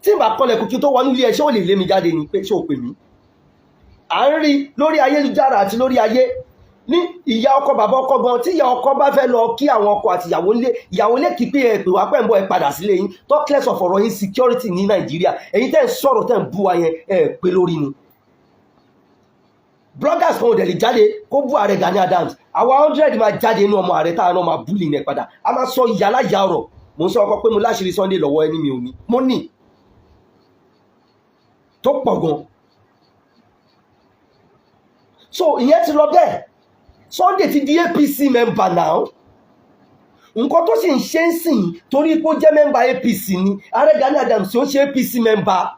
tí ìbá kọlẹ̀ kùkì tó wọnú ilé ẹ, ṣé ó lè lé mi jáde ni pé ṣé ò pè mí? À ń rí lórí ayélujára àti lórí ayé ní ìyá ọkọ, bàbá ọkọ gan, tí ìyá ọkọ bá fẹ́ lọ kí àwọn ọkọ àti ìyàwó ńlé, ìyàwó lè kí pé ẹ pè wá pẹ́ ń bọ̀, ẹ padà sílé yín. Talkless of ọ̀rọ̀ insecurity ní Nàìjíríà. Ẹ̀yin tẹ́ ń sọ̀rọ̀, tẹ́ ń bú wa yẹn, ẹ pé lórí ni. Bloggers kan ò dẹ̀ lè jáde kó bú Ààrẹ Gani Adams. Àwa 100 máa jáde inú ọmọ ààrẹ táwọn náà máa bully ní ẹ padà. A máa sọ ìyá láyà ọ̀rọ̀. Mò ń sọ ọkọ pé mo láṣìírí Sunday lọ́wọ́ ẹni mi ò ní, mo ní tó pọ̀ gan. So ìyẹn ti lọ bẹ́ẹ̀. Sunday ti di APC member now. Nǹkan tó sì ń ṣe ń sìn, torí pé ó jẹ́ member APC ni. Ààrẹ Gani Adams ó ṣe APC member.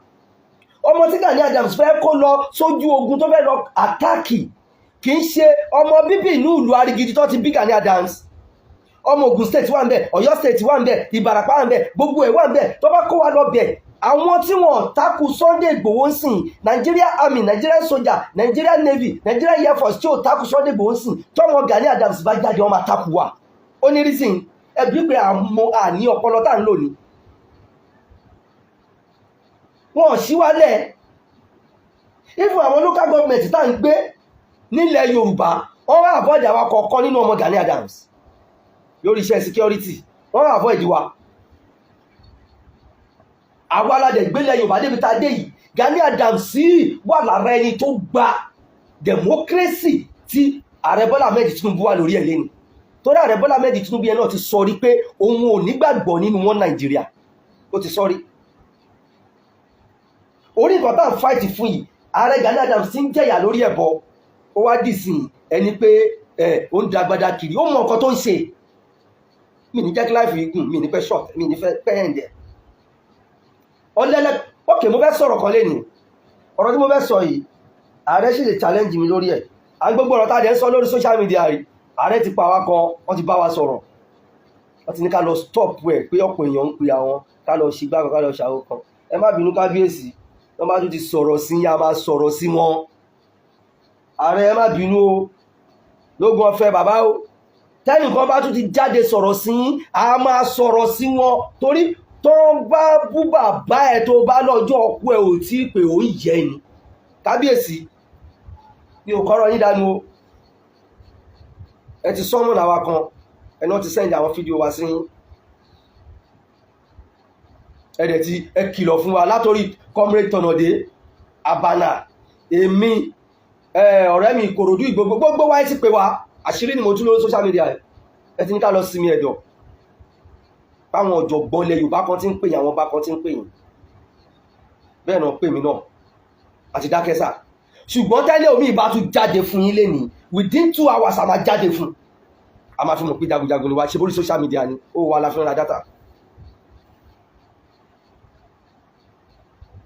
Ọmọ tí Gani Adams fẹ́ kó lọ sójú ogun, tó fẹ́ lọ attack, kì í ṣe ọmọ bíbí inú ìlú Arigidi tó ti bí Gani Adams. Ọmọ Ògùn State wà ń bẹ̀, Ọ̀yọ́ State wà ń bẹ̀, Ìbàràpá wà ń bẹ̀, gbogbo ẹ̀ wà ń bẹ̀. Tó bá kó wa lọ bẹ̀, àwọn tí wọ́n takù Sunday Igboho ń sìn, Nigeria Army, Nigerian soldier, Nigerian Navy, Nigerian Air Force tí ò takù Sunday Igboho ń sìn, tọmọ Gani Adams bá jáde, wọn máa takù wa. Ó ní reason ẹbí pé àmọ́ àní ọpọlọ tá à ń lò ní wọn ò sí wálẹ̀. Even àwọn local government tá à ń gbé nílẹ̀ Yorùbá, wọ́n wá avoid àwa kọ̀ọ̀kan nínú ọmọ Gani Adams lórí iṣẹ́ security. Wọ́n wá avoid wa. Àwa la dẹ̀ gbélé Yorùbá débi tá a dé yìí. Gani Adams sì wà lára ẹni tó gba democracy tí Ààrẹ Bọ́lá Ahmed Tinubu wà lórí ẹ̀ lẹ́nu, torí Ààrẹ Bọ́lá Ahmed Tinubu yẹn náà ti sọ rí pé òun ò nígbàgbọ́ nínú wọn Nàìjíríà. Ó ti sọ rí. Orí nǹkan tá à ń fight fún yìí, Ààrẹ Gani Adams ti ń jẹ̀yà lórí ẹ̀bọ. Ó wá dì sí ẹni pé ẹ ó ń dagbada kiri, ó mọ nǹkan tó ń ṣe. Mi ní jẹ́ kí live yìí gùn, mi ní fẹ́ short, mi ní fẹ́ pẹ́ ẹ̀ǹdẹ̀ ọlẹ́lẹ́. Ok, mo fẹ́ sọ̀rọ̀ kan lẹ́nu. Ọ̀rọ̀ tí mo fẹ́ sọ yìí, ààrẹ sì lè challenge mi lórí ẹ̀. À ń gbogbo ọ̀rọ̀ tá a dẹ̀ ń sọ lórí social media rí, ààrẹ ti pa wá kan, wọ́n ti bá wa sọ̀rọ̀, wọ́n ti ní ká lọ stop ẹ̀, pé ọ̀pọ̀ èèyàn ń pe àwọn ká lọ ṣìgbà kan, ká lọ ṣàwó kan. Ẹ má bínú, kábíyèsí, wọ́n bá tún ti sọ̀rọ̀ sí yá, máa sọ̀rọ̀ sí wọn. Ààrẹ, ẹ má bínú o, lógun ọ̀fẹ́ bàbá o. Tẹ́nìkan bá tún ti jáde sọ̀rọ̀ sí yín, a máa sọ̀rọ̀ sí wọn, torí tó ń bá bú bàbá ẹ, tó bá lọ́jọ́ ọkú ẹ ò tí ì pé ó ń yẹ ni. Kábíyèsí, mi ò kọ́rọ̀ yín dànù o. Ẹ ti sọ́mọ̀ làwa kan, ẹ náà ti send àwọn fídíò wa sí yín. Ẹ dẹ̀ ti ẹ kìlọ̀ fún wa látòrí Comrade Tọ̀nàdé Abana, èmi. Ọ̀rẹ́ mi Ìkòròdú, ìgbogbo gbogbo wáyé ti pè wá. Àṣírí ni mo tún lórí social media. Ẹ ti ní ká lọ sinmi ẹ̀dọ̀, báwọn ọ̀jọ̀gbọ́n ilẹ̀ Yorùbá kan ti ń pè yín, àwọn ọba kan ti ń pè yín, bẹ́ẹ̀ náà pè mí náà àti dákẹ́ sà. Ṣùgbọ́n tẹ́lẹ̀ omi ìbá tún jáde fún yín lénìí, within 2 hours a máa jáde fún, a máa fi mọ̀ pé jagunjagun ni wá ṣe bórí social media ni ó wà la fi ń ra data.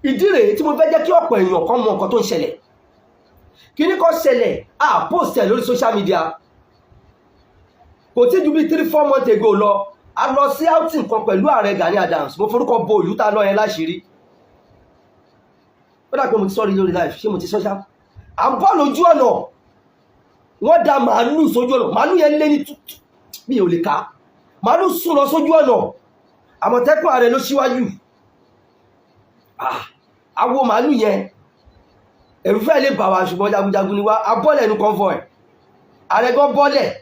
Ìdí rèé tí mo fẹ́ jẹ́ kí ọ̀pọ̀ èèyàn kan mọ nǹkan tó ń ṣẹlẹ̀. Kíní kan ṣẹlẹ̀, a post ẹ̀ lórí social media, kò tí ju bí 3-4 months ago lọ. A lọ sí outing kan pẹ̀lú ààrẹ Gani Adams. Mo forúkọ bo ìlú tá a lọ yẹn láṣìírí. Ó dà pé mo ti sọ́rí lórí live. Ṣé mo ti sọ́ṣá? À ń bọ́ lójú ọ̀nà, wọ́n da màálù sójú ọ̀nà. Màálù yẹn lé ní tútù, mi ò lè ká. Màálù sùn lọ sójú ọ̀nà. Àmọ̀tẹ́kùn ààrẹ ló síwájú. Ah, awo màálù yẹn, ẹ̀rù fẹ́ lè bà wá, ṣùgbọ́n jagunjagun ni wá. Abọ́lẹ̀ nu convoy, ààrẹ gan bọ́lẹ̀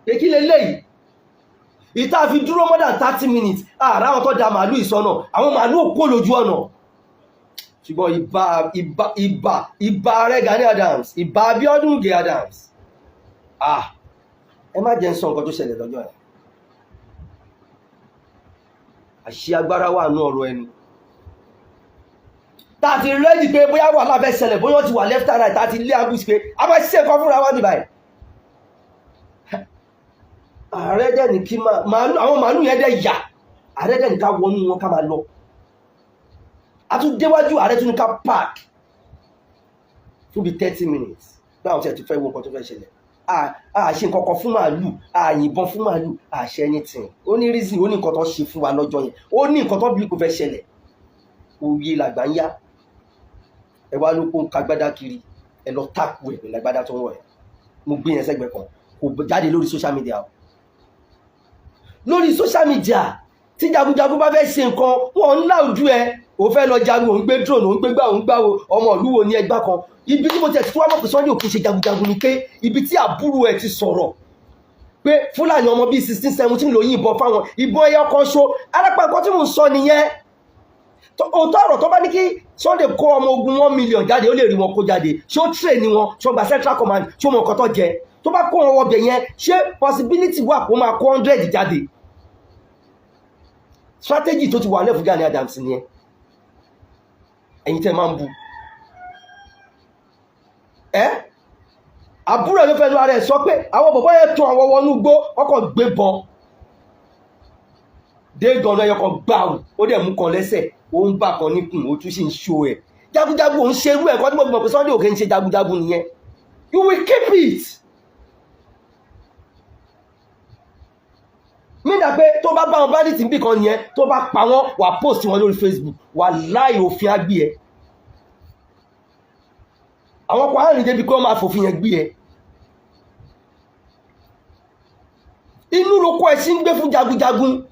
pé kí leléyìí? Ìta fi dúró more than 30 minutes, ààrẹ àwọn tó da màálù ìsọnà, àwọn màálù ò kó lójú ọ̀nà. Ṣùgbọ́n ìbà, ìbà, ìbà, ìbà ààrẹ Gani Adams, ìbà Abíọ́dún Ige Adams. Ah, ẹ má jẹ́ ń sọ nǹkan tó ṣẹlẹ̀ lọ́jọ́ yẹn. Àṣì agbára wà nú ọ̀rọ̀ ẹnu tá a ti ready pé bóyá wà lábẹ́ ṣẹlẹ̀, bóyá ó ti wà left and right, tá a ti lé ambush pé a máa ṣiṣẹ́ nǹkan fúnra wa bí báyìí. Ààrẹ dẹ̀ ní kí màálù, àwọn màálù yẹn dẹ̀ yà. Ààrẹ dẹ̀ ní ká wọnú wọn, ká máa lọ. A tún déwájú, ààrẹ tún ní ká park fún bíi 30 minutes, báwọn tí a ti fẹ́ wo nǹkan tó fẹ́ ṣẹlẹ̀. A ṣe nǹkan kan fún màálù, a yìnbọn fún màálù, a ṣe anything. Ó ní reason, ó ní nǹkan tó ṣe fún wa lọ́jọ́ yẹn, ó ní nǹkan tó bí kò fẹ́ ṣẹlẹ̀. Òye làgbà ń yá. Ẹ wá ló kó ń kagbádá kiri, ẹ lọ tákù ẹ pẹ̀lú agbádá tó ń wọ̀ ẹ́. Mo gbé yẹn sẹ́gbẹ̀ẹ́ kan, kò jáde lórí social media o. Lórí social media, tí jagunjagun bá fẹ́ ṣe nǹkan, wọn ń lá ojú ẹ. Ò fẹ́ lọ jagun, òun gbé drone, òun gbé gbá, òun gbá wo ọmọ ìlú wo ní ẹgbá kan. Ibi tí mo tẹ̀ tí wọ́n mọ̀ pé Sunday òkè ṣe jagunjagun ni pé ibi tí àbúrò ẹ̀ ti sọ̀rọ̀ pé Fúlàní ọmọ bíi 16, 17 ló yìnbọn fáwọn, ìbọn ẹyọ kan ṣo. Arápá nǹkan tí mò ń sọ nìyẹn. Òótọ́ ọ̀rọ̀, tó bá ní kí Sunday kó ọmọ ogun 1 million jáde, ó lè rí wọn kó jáde. Ṣé ó train wọn? Ṣé ó gba central command? Ṣé ó mọ nǹkan tó jẹ? Tó bá kó wọn wọbẹ̀ yẹn, ṣé possibility wà kó máa kó 100 jáde? Strategy tó ti wà lẹ́fù Gani Adams nìyẹn. Ẹ̀yin tẹ́ máa ń bu ẹ́, àbúrò ló fẹ́nu ara ẹ̀ sọ pé àwọn bọ̀bọ́ yẹn tún àwọn wọnú gbó, ọkọ̀ gbé bọn dé gan-an, ẹyọ kan gbàù, ó dẹ̀ mú kan lẹ́sẹ̀, ó ń bà kan níkùn, ó tún sì ń ṣó ẹ̀. Jagunjagun ò ń ṣerú ẹ̀. Kọ́ tí mo fi mọ̀ pé Sunday òkè ń ṣe jagunjagun nìyẹn. You will keep it mídà pé tó bá bá wọn bandit níbì kan nìyẹn, tó bá pa wọn, wà post wọn lórí Facebook, wà láì òfin á gbé ẹ. Àwọn kan á rìn débi kí wọ́n máa fòfin yẹn gbé ẹ. Inú ló kó ẹṣin gbé fún jagunjagun.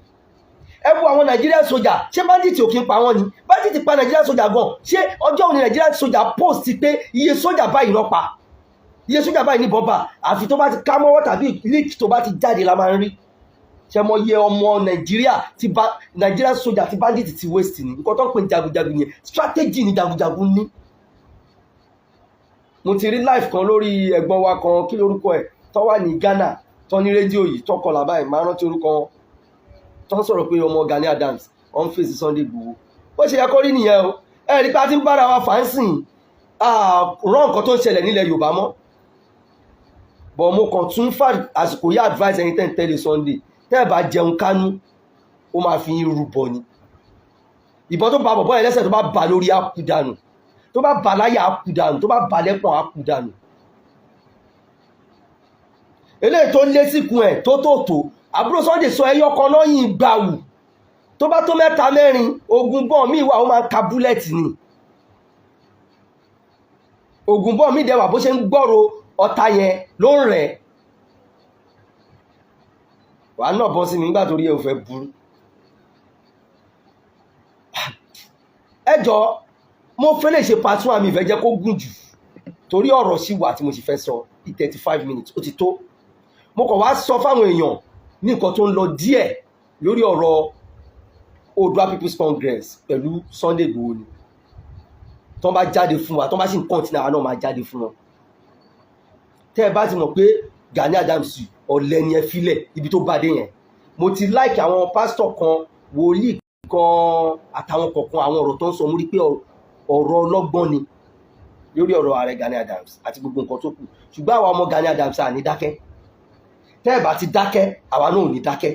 Ẹ wo àwọn Nigerian soldier, ṣé bandit ò kí ń pa wọ́n ni? Bandit pa Nigerian soldier gan. Ṣé ọjọ́ òní Nigerian soldier post pé iye soldier báyìí ló pa, iye soldier báyìí ní bọ́bà? Àfi tó bá ti ká mọ́wọ́ tàbí leak tó bá ti jáde la máa ń rí. Ṣe mọ iye ọmọ Nàìjíríà ti ba Nigerian soldier ti bandit ti waste ni? Nǹkan tó ń pè ní jagunjagun yẹn, strategy ni jagunjagun ní. Mo ti rí live kan lórí ẹ̀gbọ́n wa kan, kí lórúkọ ẹ̀, tó wà ní Ghana, tó ní rédíò yìí, tó kọlà báyìí, máa rántí orúkọ wọn, tó ń sọ̀rọ̀ pé ọmọ Gani Adams ọ̀n fèsì Sunday Igboho. Bó ṣe yẹ kó rí nìyẹn o. Ẹ rí pé a ti ń bára wa fà ń sìn rán nǹkan tó ń ṣẹlẹ̀ nílẹ̀ Yorùbá mọ́ bọ̀. Mo kàn tún fà àsìkò yá advice ẹ̀yin tẹ́ ń tẹ́lẹ̀ Sunday, tẹ́ ẹ̀ bá jẹun kánú, ó máa fi yín rúbọ ni. Ìbọn tó bá bọ̀bọ́ yẹn lẹ́sẹ̀, tó bá bà lórí, á kú dànù. Tó bá bà láyà, á kú dànù. Tó bá bà lẹ́pọ̀n, á kú dànù. Eléyìí tó lé síkùn ẹ̀ tó tó tó àbúrò Sunday sọ, ẹyọ kan náà yìn gbàwù. Tó bá tó mẹ́ta mẹ́rin, ogun bọ́ọ̀ míì wà, ó máa ń ka bullet ni. Ogun bọ́ọ̀ míì dẹwà, bó ṣe ń gbọ́rọ̀ ọ̀tá yẹn ló ń rẹ̀ wàá náà bọ́ sí mi nígbà tó rí ẹ ò fẹ́ burú. Ẹ jọ, mo fẹ́ lè ṣe part one, mi ìfẹ́ jẹ́ kó gùn jù torí ọ̀rọ̀ sì wà tí mo sì fẹ́ sọ. 35 minutes ó ti tó. Mo kàn wá sọ fáwọn èèyàn ní nǹkan tó ń lọ díẹ̀ lórí ọ̀rọ̀ Oòduà People's Congress pẹ̀lú Sunday Igboho ni. Tó bá jáde fún wa, tó bá sì ń continue, àwọn náà máa jáde fún wọn. Tẹ́ ẹ bá ti mọ̀ pé Gani Adams ọ̀lẹ ni, ẹ filẹ̀ ibi tó bá dé yẹn. Mo ti like àwọn pásítọ̀ kan, wòlíì kan, àtàwọn kọ̀ọ̀kan. Àwọn ọ̀rọ̀ tó ń sọ, mo rí pé ọ̀rọ̀ ọlọ́gbọ́n ni lórí ọ̀rọ̀ ààrẹ Gani Adams àti gbogbo nǹkan tó kù. Ṣùgbọ́n àwa ọmọ Gani Adams à ní dákẹ́. Tẹ́ ẹ bá ti dákẹ́, àwa náà ò ní dákẹ́.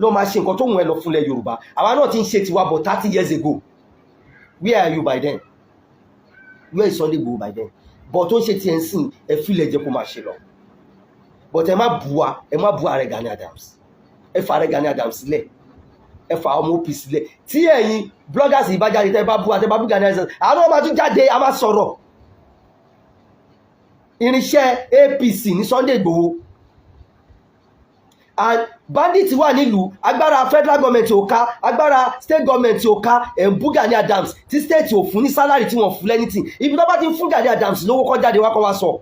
Ló máa ṣe nǹkan tó wùn ẹ́ lọ fúnlẹ̀ Yorùbá. Àwa náà ti ń ṣe tiwa bọ̀ 30 years ago. Where are you by then? Where is Sunday Igboho by then? But tó ń ṣe tiẹ̀ ń sìn, ẹ fílẹ̀, jẹ́ kó máa ṣe lọ. But ẹ má bu wa, ẹ má bu ààrẹ Gani Adams. Ẹ fa ààrẹ Gani Adams sílẹ̀, ẹ fa ọmọ OPC sílẹ̀. Tí ẹ̀yin bloggers yìí bá jáde, tẹ́ bá bu, àtẹ́ bá bu Gani Adams, àwọn náà máa tún jáde, a máa sọ̀rọ̀. Irinṣẹ́ APC ní Sunday Igboho and bandit wà nílùú. Agbára federal government ò ká, agbára state government ò ká. Ẹ̀ ń bú Gani Adams tí state ò fún ní salary, tí wọ́n fún lẹ́nìtì. Ibi tó bá ti ń fún Gani Adams lówó, kó jáde wá, kó wá sọ.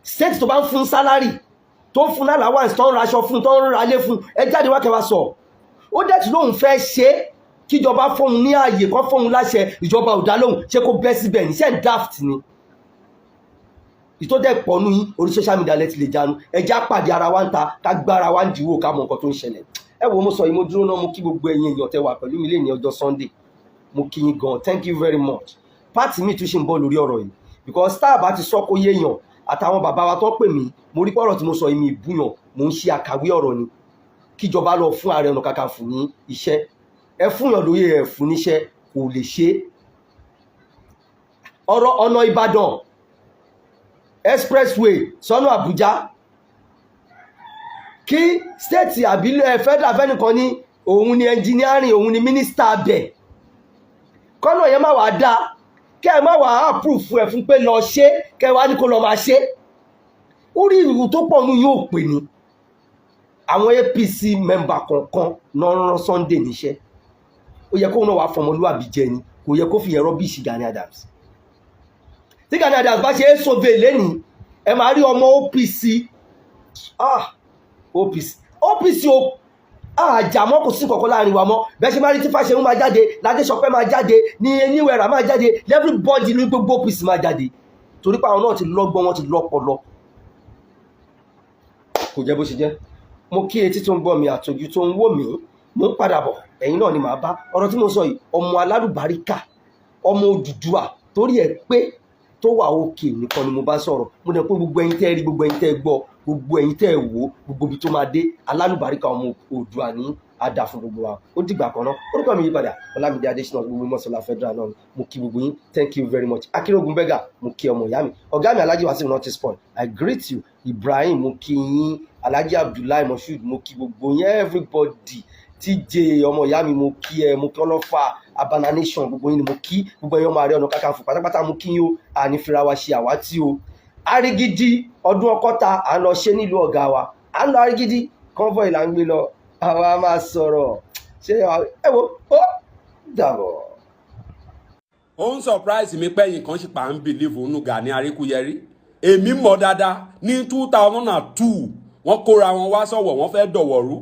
State tó bá ń fún salary, tó ń fún ní allowance, tó ń raṣọ fún, tó ń ralé fún, ẹ jáde wá, kẹ́ wá sọ. Ó dẹ̀ tí lóun fẹ́ ṣe é, kíjọba fóun ní ààyè, kó fóun láṣẹ. Ìjọba ò dá lóhùn. Ṣé kó bẹ́ síbẹ̀ ní? Ṣé ń daft ni? Ìtọ́jẹ́ pọ̀nú yín, orí social media lẹ ti lè jánu. Ẹjá pàdé ara wa ń ta, ká gbára wa ń dìwò, ká mọ nǹkan tó ń ṣẹlẹ̀. Ẹ wo, mo sọ yìí, mo dúró náà. Mo kí gbogbo ẹ̀yin èèyàn tẹ́ wà pẹ̀lú mi lé ní ọjọ́ Sunday. Mo kí yín gan, thank you very much. Part mi tún ṣì ń bọ̀ lórí ọ̀rọ̀ yìí, because tá a bá ti sọ kó yéèyàn, àtàwọn bàbá wa tó pè mí, mo rí pọ̀rọ̀ tí mo sọ yìí, mi ìbúyàn, mo ń ṣe àkàwé ọ̀rọ̀ ni. Kíjọba lọ fún Ààrẹ Ọ̀nà Kakanfò ní iṣẹ́. Ẹ fúnyàn lóye, ẹ fún níṣẹ́, kò lè ṣe é. Ọ̀rọ̀ ọ̀nà Ìbàdàn expressway sọ́nà Àbújá, kí state àbílẹ̀ federal fẹ́nìkan ní òun ni engineering, òun ni minister abẹ̀, kọ́nà yẹn má wàá dáa, kẹ́ ẹ má wàá approve ẹ̀ fún pé lọ ṣe, kẹ́ ẹ wá ní kó lọ máa ṣe. Orí ìrù tó pọ̀ nù yóò pè ní àwọn APC member kọ̀ọ̀kan náà rán Sunday níṣẹ́. Ó yẹ kóun náà wàá fọmọlúwàbí jẹ ni, kò yẹ kó fi yẹn rubbish Gani Adams. Tí Gani Adams bá ṣe é sove lẹ́nìí, ẹ máa rí ọmọ OPC, ah, OPC, OPC o, àjàmọ́ kò sí kankan láàrin wa mọ́. Bẹ́ẹ̀ ṣe máa rí tí Fáṣẹ̀hún máa jáde, Ládéṣọpẹ́ máa jáde, ní Eníwẹ̀rà máa jáde, everybody ní gbogbo OPC máa jáde, torí pé àwọn náà ti lọ́gbọ́n, wọn ti lọ́pọlọ. Kò jẹ́ bó ṣe jẹ́. Mo kí etí tó ń gbọ́ mi àtòjú tó ń wò mí. Mo ń padà bọ̀, ẹ̀yin náà ni màá bá ọ̀rọ̀ tí mo sọ yìí. Ọmọ alálùbáríkà, ọmọ Odùduwà torí ẹ̀ pé tó wà òkè nìkan ni mo bá sọ̀rọ̀. Mo dẹ̀ pé gbogbo ẹ̀yin tẹ́ rí, gbogbo ẹ̀yin tẹ́ gbọ́, gbogbo ẹ̀yin tẹ́ wò, gbogbo ibi tó máa dé, alálùbáríkà ọmọ Oòduà ní àdá fún gbogbo wa. Ó dìgbà kan náà. Orúkọ mi yí padà, Ọlámídé Adésínà, gbogbo mọ́sálà federal náà. Mo kí gbogbo yín, thank you very much. Akérògùn bẹ́gà, mo kí ọmọ ìyá mi, ọ̀gá mi, Alhaji Wasiu Notice Point, I greet you. Ibrahim, mo kí yín. Alhaji Abdullahi Moshood, mo kí gbogbo yín, everybody. TJ, ọmọ ìyá mi, mo kí ẹ. Mo kí ọlọ́fà Abana Nation, gbogbo yín ni mo kí. Gbogbo ẹ̀yin ọmọ Ààrẹ Ọ̀nà Kakanfò pátápátá, mo kí yín o. Àní fira wa ṣe àwátì o. Arigidi ọdún ọkọta, à ń lọ ṣe nílùú ọ̀gá wa, à ń lọ Arigidi. Convoy là ń gbé lọ. Àwa máa sọ̀rọ̀. Ṣé ẹ wo, ó dàbọ̀. Ó ń surprise mi pé ẹ̀yin kan ṣì pa ń believe nínú Gani Aríkúyẹrí. Èmi mọ̀ dáadáa, ní 2002, wọ́n kóra wọn wá sọ̀wọ̀, wọ́n fẹ́ dọ̀wọ̀ rú.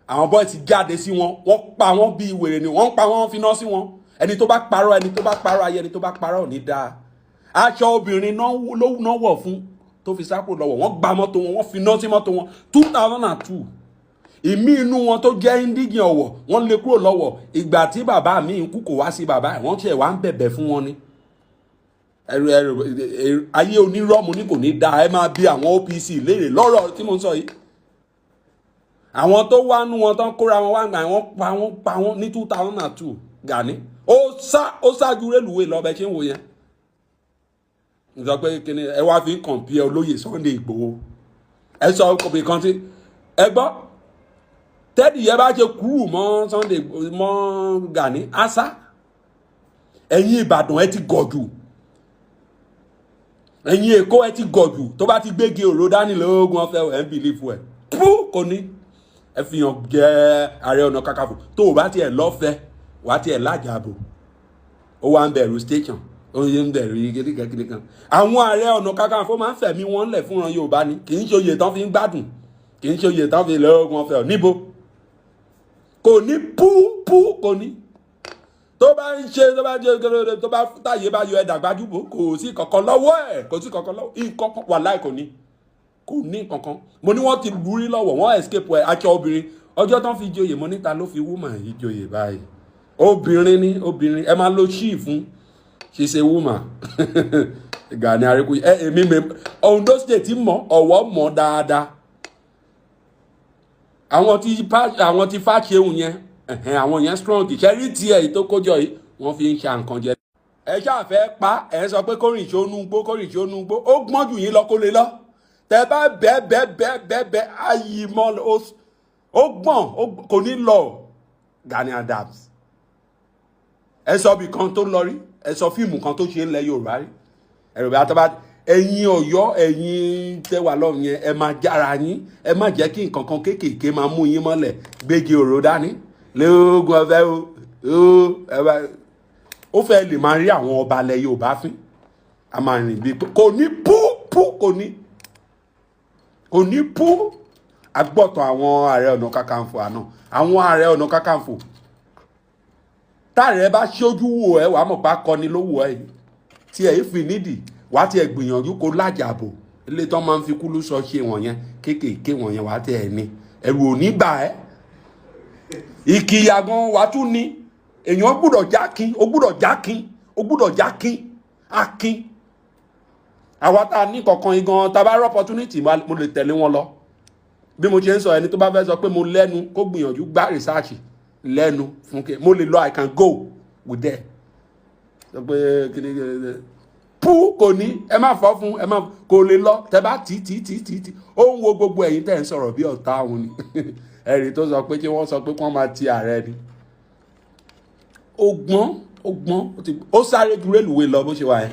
Àwọn boys jáde sí wọn, wọ́n pa wọ́n bíi wèrè ni. Wọ́n ń pa wọ́n, finá sí wọn. Ẹni tó bá parọ́, ẹni tó bá parọ́ ayé, ẹni tó bá parọ́ ò ní dáa. Aṣọ obìnrin náà ló náà wọ̀ fún tó fi sápò lọ́wọ́. Wọ́n gba mọ́tò wọn, wọ́n finá sí mọ́tò wọn 2002. Ìmí inú wọn tó jẹ́ indigene Ọ̀wọ̀, wọ́n lé kúrò lọ́wọ́. Ìgbà tí bàbá mi ń kú, kò wá sí bàbá ẹ̀, wọ́n tiẹ̀ wá ń bẹ̀bẹ̀ fún wọn ni. Ẹrù ẹrù ayé onírọ́mù ní kò ní dáa. Ẹ máa bi àwọn OPC léèrè lọ́rọ̀ tí mo ń sọ yìí. Àwọn tó wá nú wọn tán kóra wọn wá gbà, wọ́n pa wọ́n, pa wọ́n ní 2002. Gani ó sá, ó ṣáájú rélùwé lọ. Bẹ ṣe ń wò yẹn, sọ pé kíni ẹ wá fi ń compare olóyè Sunday Ìgbòho? Ẹ sọ kòbí kan tí ẹ gbọ́ tẹ́dì yẹn bá ṣe kúrú mọ́ Sunday mọ́ Gani asa. Ẹ̀yin Ìbàdàn, ẹ ti gọ̀ jù. Ẹ̀yin Èkó, ẹ ti gọ̀ jù. Tó bá ti gbégi òró dání lóògùn ọ̀fẹ́, ẹ̀ ń believe ẹ̀ pú kò ní. Ẹ fi hàn jẹ́ Ààrẹ Ọ̀nà Kakanfò. Tó o bá tiẹ̀ lọ́fẹ̀ẹ́, wàá tiẹ̀ lájàbò. Ó wá ń bẹ̀rù station, ó ń bẹ̀rù kíníkan kíníkan. Àwọn Ààrẹ Ọ̀nà Kakanfò máa ń fẹ̀mí wọn lẹ̀ fúnran Yorùbá ni. Kì í ṣe oyè tán fi ń gbádùn, kì í ṣe oyè tán fi lọ́ọ̀gùn ọ̀fẹ́. Níbo kò ní pú pú kò ní. Tó bá ń ṣe, tó bá jẹ, tó bá táyé bá yọ ẹ̀dà gbajúbò, kò sí kankan lọ́wọ́ ẹ̀, kò sí kankan lọ́wọ́ nǹkan. Wàláì, kò ní kankan. Mo ní wọ́n ti lù ú rí lọ́wọ́, wọ́n escape ẹ̀. Aṣọ obìnrin ọjọ́ tán fi joyè, mo níta ló fi woman yìí joyè báyìí? Obìnrin ni obìnrin, ẹ máa lo ṣíì fún. She is a woman. Gani Aríkúyè ẹ, èmi mi Ondo State mọ, Ọ̀wọ̀ mọ dáadáa. Àwọn tí Fáṣẹ̀hùn yẹn, ẹ̀hẹ̀n, àwọn yẹn strong. Ṣẹ́rí tiẹ̀ yìí tó kójọ yìí, wọ́n fi ń ṣa nǹkan jẹ. Ẹ ṣáà fẹ́ pa ẹ, sọ pé kórìn ìṣónú gbó, kórìn ìṣónú gbó. Ó gbọ́n jù yín lọ, kó lè lọ. Tẹ bá bẹ́ẹ̀ bẹ́ẹ̀ bẹ́ẹ̀ bẹ́ẹ̀ bẹ́ẹ̀, ayì mọ́. Ó gbọ́n, kò ní lọ. Gani Adams, ẹ sọ ibì kan tó lọ rí, ẹ sọ fíìmù kan tó ṣe ń lẹ Yorùbá rí. Ẹ̀rọ bí atọ́ba ẹ̀yin Ọ̀yọ́, ẹ̀yin tẹ́wà lọ́rùn yẹn, ẹ máa jára yín. Ẹ má jẹ́ kí nǹkan kan kéékèèké máa mú yín mọ́lẹ̀. Gbégi òró dání lóògùn ọ̀fẹ́ o. Ó ẹ bá ó fẹ́ lè máa rí àwọn ọba alẹ́ Yorùbá fín, a máa rìn bí kò ní pú pú, kò ní pú. Agbọ́tọ̀ àwọn Ààrẹ Ọ̀nà Kakanfò àná, àwọn Ààrẹ Ọ̀nà Kakanfò, táàrẹ bá ṣojú wò ẹ, wàá mọ̀ pé akọni ló wò ẹ yìí. Tí ẹ fi nídìí, wàá tiẹ̀ gbìyànjú kó lájàbò ilé tán máa ń fi kúlú sọ ṣe wọ̀nyẹn kéékèèké wọ̀nyẹn, wàá tiẹ̀ ní ẹ̀rù ò ní bà ẹ́. Ìkìyà gan wàá tún ní. Èèyàn gbúdọ̀ jákin, ó gbúdọ̀ jákin, ó gbúdọ̀ jákin akin. Àwa tá a ní kankan yìí gan, tá a bá rí opportunity, mo lè tẹ̀lé wọn lọ. Bí mo ṣe ń sọ, ẹni tó bá fẹ́ sọ pé mo lẹ́nu, kó gbìyànjú gbá research lẹ́nu fún kí mo lè lọ. I can go with them. Sọ pé kíni pú, kò ní. Ẹ má fọ́ fún ẹ má kò lè lọ. Tẹ bá tí tí tí tí tí, ó ń wo gbogbo ẹ̀yin tẹ̀ ń sọ̀rọ̀ bí ọ̀tá òun ni. Ẹ̀rí tó sọ pé kí wọ́n sọ pé kí wọ́n máa ti ààrẹ ni. Ó gbọ́n, ó gbọ́n, ó sáré ju rélùwé lọ bó ṣe wà yẹn.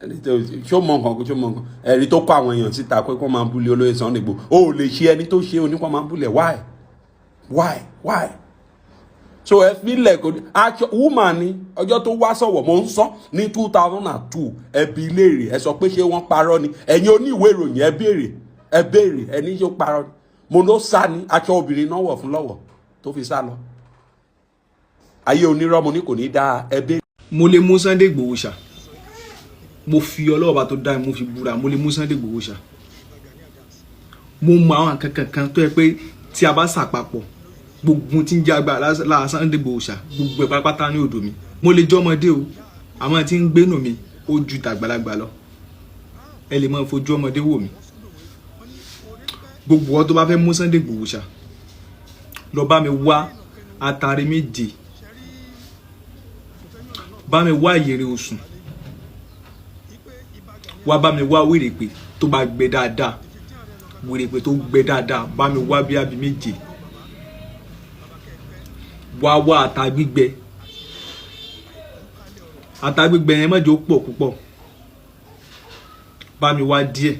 Ẹni tó ṣó mọ nǹkan, ṣó mọ nǹkan. Ẹ̀rí tó kọ́ àwọn èèyàn síta pé kí wọ́n máa bully olóyè Sunday Igboho, ó lè ṣe ẹni tó ṣe oníkọ́ máa bully. Why, why, why? So ẹ filẹ̀, kò ní aṣọ woman ni. Ọjọ́ tó wá sọ̀wọ̀, mo ń sọ ní 2002. Ẹ bi léèrè, ẹ sọ pé ṣé wọ́n parọ́ ni? Ẹ̀yin oníwèé ìròyìn, ẹ béèrè, ẹ béèrè. Ẹni ṣó parọ́ ni? Mo ló sá ni. Aṣọ obìnrin náà wọ̀ fún lọ́wọ́ tó fi sá lọ. Ayé onírọ́, mo ní kò ní dáa. Ẹ béèrè. Mo lè mú Sunday Igboho ṣá. Mo fi ọlọ́ọ̀bá tó dá mi, mo fi búra, mo lè mú Sunday Igboho ṣá. Mo mọ àwọn kankan kan tó yẹ pé tí a bá ṣàpapọ̀ gbogbo tí ń jẹ́ agbára lára Sunday Igboho ṣá, gbogbo ẹ̀ pátápátá ní odò mi. Mo lè jẹ́ ọmọdé o, àmọ́ tí ń gbénú mi ó ju tàgbàlagbà lọ. Ẹ lè máa fojú ọmọdé wò mí. Gbogbo ọ tó bá fẹ́ mú Sunday Igboho ṣá, lọ bá mi wá atare 7, bá mi wá ìyèrè osùn wá, bá mi wá wèrèpè tó bá gbẹ dáadáa, wèrèpè tó gbẹ dáadáa, bá mi wá bí abi 7 wá. Wá ata gbígbẹ, ata gbígbẹ yẹn má jẹ́ ó pọ̀ púpọ̀, bá mi wá díẹ̀,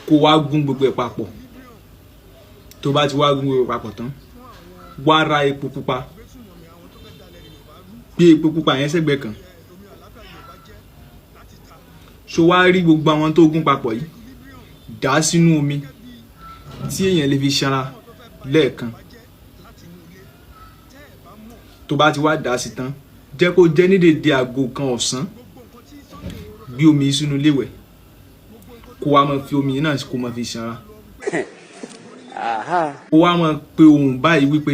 kó wá gún gbogbo ẹ̀ papọ̀. Tó bá ti wá gún gbogbo ẹ̀ papọ̀ tán, wá ra epo pupa, gbé epo pupa yẹn sẹ́gbẹ̀ẹ́ kan. So wá rí gbogbo àwọn tó gún papọ̀ yìí, dà á sínú omi tí èèyàn lè fi ṣanra lẹ́ẹ̀kan. Tó bá ti wá dà á sí tán, jẹ́ kó jẹ́ ní dédé aago 1 ọ̀sán. Gbé omi yìí sínú iléwẹ̀, kó wá máa fi omi náà, kó máa fi ṣanra, kó wá máa pe ohùn báyìí wípé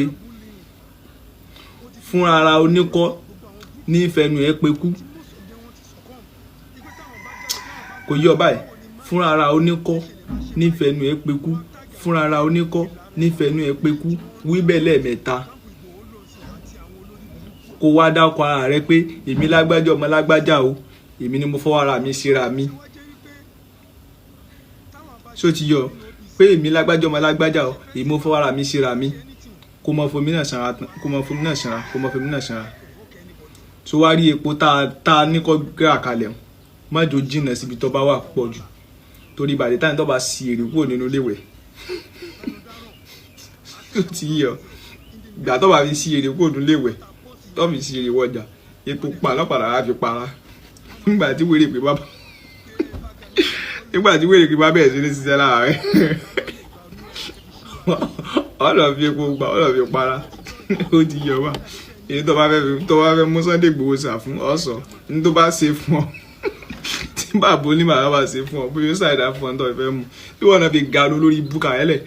fúnra ara oníkọ́ ní ìfẹnu ẹ̀ pé kú kò yí ọ báyìí. Fúnra ara oníkọ́ nífẹ̀ẹ́nu ẹ̀ pé kú, fúnra ara oníkọ́ nífẹ̀ẹ́nu ẹ̀ pé kú. Wí bẹ́ẹ̀ lẹ́ẹ̀mẹ́ta, kó wá dákọ̀ ara rẹ pé èmi lágbájá, ọmọ lágbájá o, èmi ni mo fọwọ́ ara mi síra mi. Ṣó ti yọ pé èmi lágbájá, ọmọ lágbájá o, èmi mo fọwọ́ ara mi síra mi? Kó mọ fomi náà sanra, kó mọ fomi náà sanra, kó mọ fomi náà sanra. Tó wá rí epo tá a ní kọ́ gbéra kalẹ̀, má jò jìnnà síbi tó bá wà púpọ̀ jù, torí ìbàdí táyà tó bá si èrè kúrò nínú iléèwẹ̀ tó ti yọ, ìgbà tó bá fi si èrè kúrò nínú iléèwẹ̀, tó fi si èrè wọjà, epo pa lọ́pàá á fi para. Nígbà tí wèrè pé bá bẹ̀rẹ̀ sí ní ṣiṣẹ́ lára rẹ̀, ọ̀nà fi epo gbà, ọ̀nà fi para. Ó ti yọ wá. Èyí tó bá fẹ́ fi tó bá fẹ́ mú Sunday Igboho sà fún ọ, sọ ní tó bá ṣe fún ọ, tí bàbá oníbàbá bá ṣe fún ọ, bóyá ó ṣàìdá fún ọ tó fẹ́ mú tí wọn náà fi ga lórí búkà ẹlẹ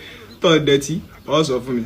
tó dẹtí, ọ sọ fún mi.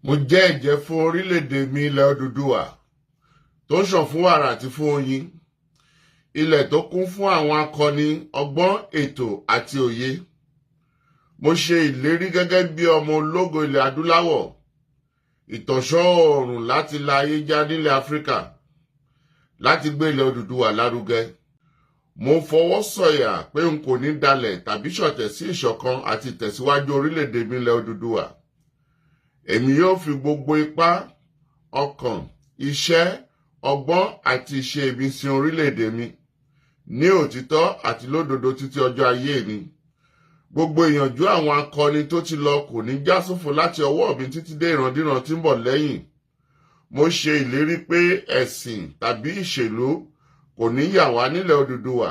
Mo jẹ́ ẹ̀jẹ́ fún orílẹ̀-èdè mi ilẹ̀ Odùduwà tó ń ṣàn fún wàrà àti fún oyin, ilẹ̀ tó kún fún àwọn akọni, ọgbọ́n, ètò àti òye. Mo ṣe ìlérí gẹ́gẹ́ bí ọmọ ológo ilẹ̀ adúláwọ̀, ìtànṣán oòrùn láti la ayé já nílẹ̀ Áfíríkà, láti gbé ilẹ̀ Odùduwà lárugẹ. Mo fọwọ́ sọ̀yà pé n kò ní dalẹ̀ tàbí ṣọ̀tẹ̀ sí ìṣọ̀kan àti ìtẹ̀síwájú orílẹ̀-èdè mi ilẹ̀ Odùduwà. Èmi yóò fi gbogbo ipá, ọkàn, iṣẹ́, ọgbọ́n àti ìṣe mi sin orílẹ̀-èdè mi ní òtítọ́ àti lódodo títí ọjọ́ ayé mi. Gbogbo ìyànjú àwọn akọni tó ti lọ kò ní já sófo láti ọwọ́ mi títí dé ìrandíran tí ń bọ̀ lẹ́yìn. Mo ṣe ìlérí pé ẹ̀sìn tàbí ìṣèlú kò ní yà wá nílẹ̀ Odùduwà.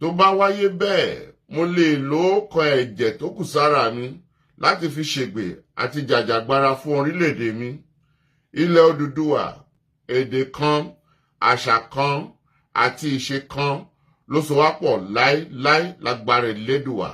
Tó bá wáyé bẹ́ẹ̀, mo lè lo kan ẹ̀jẹ̀ tó kù sára mi láti fi ṣègbè àti jàjàgbara fún orílẹ̀-èdè mi. Ilẹ̀ Odùduwà, èdè kan, àṣà kan àti ìṣe kan ló so wá pọ̀ láéláé lágbára Elédùwà.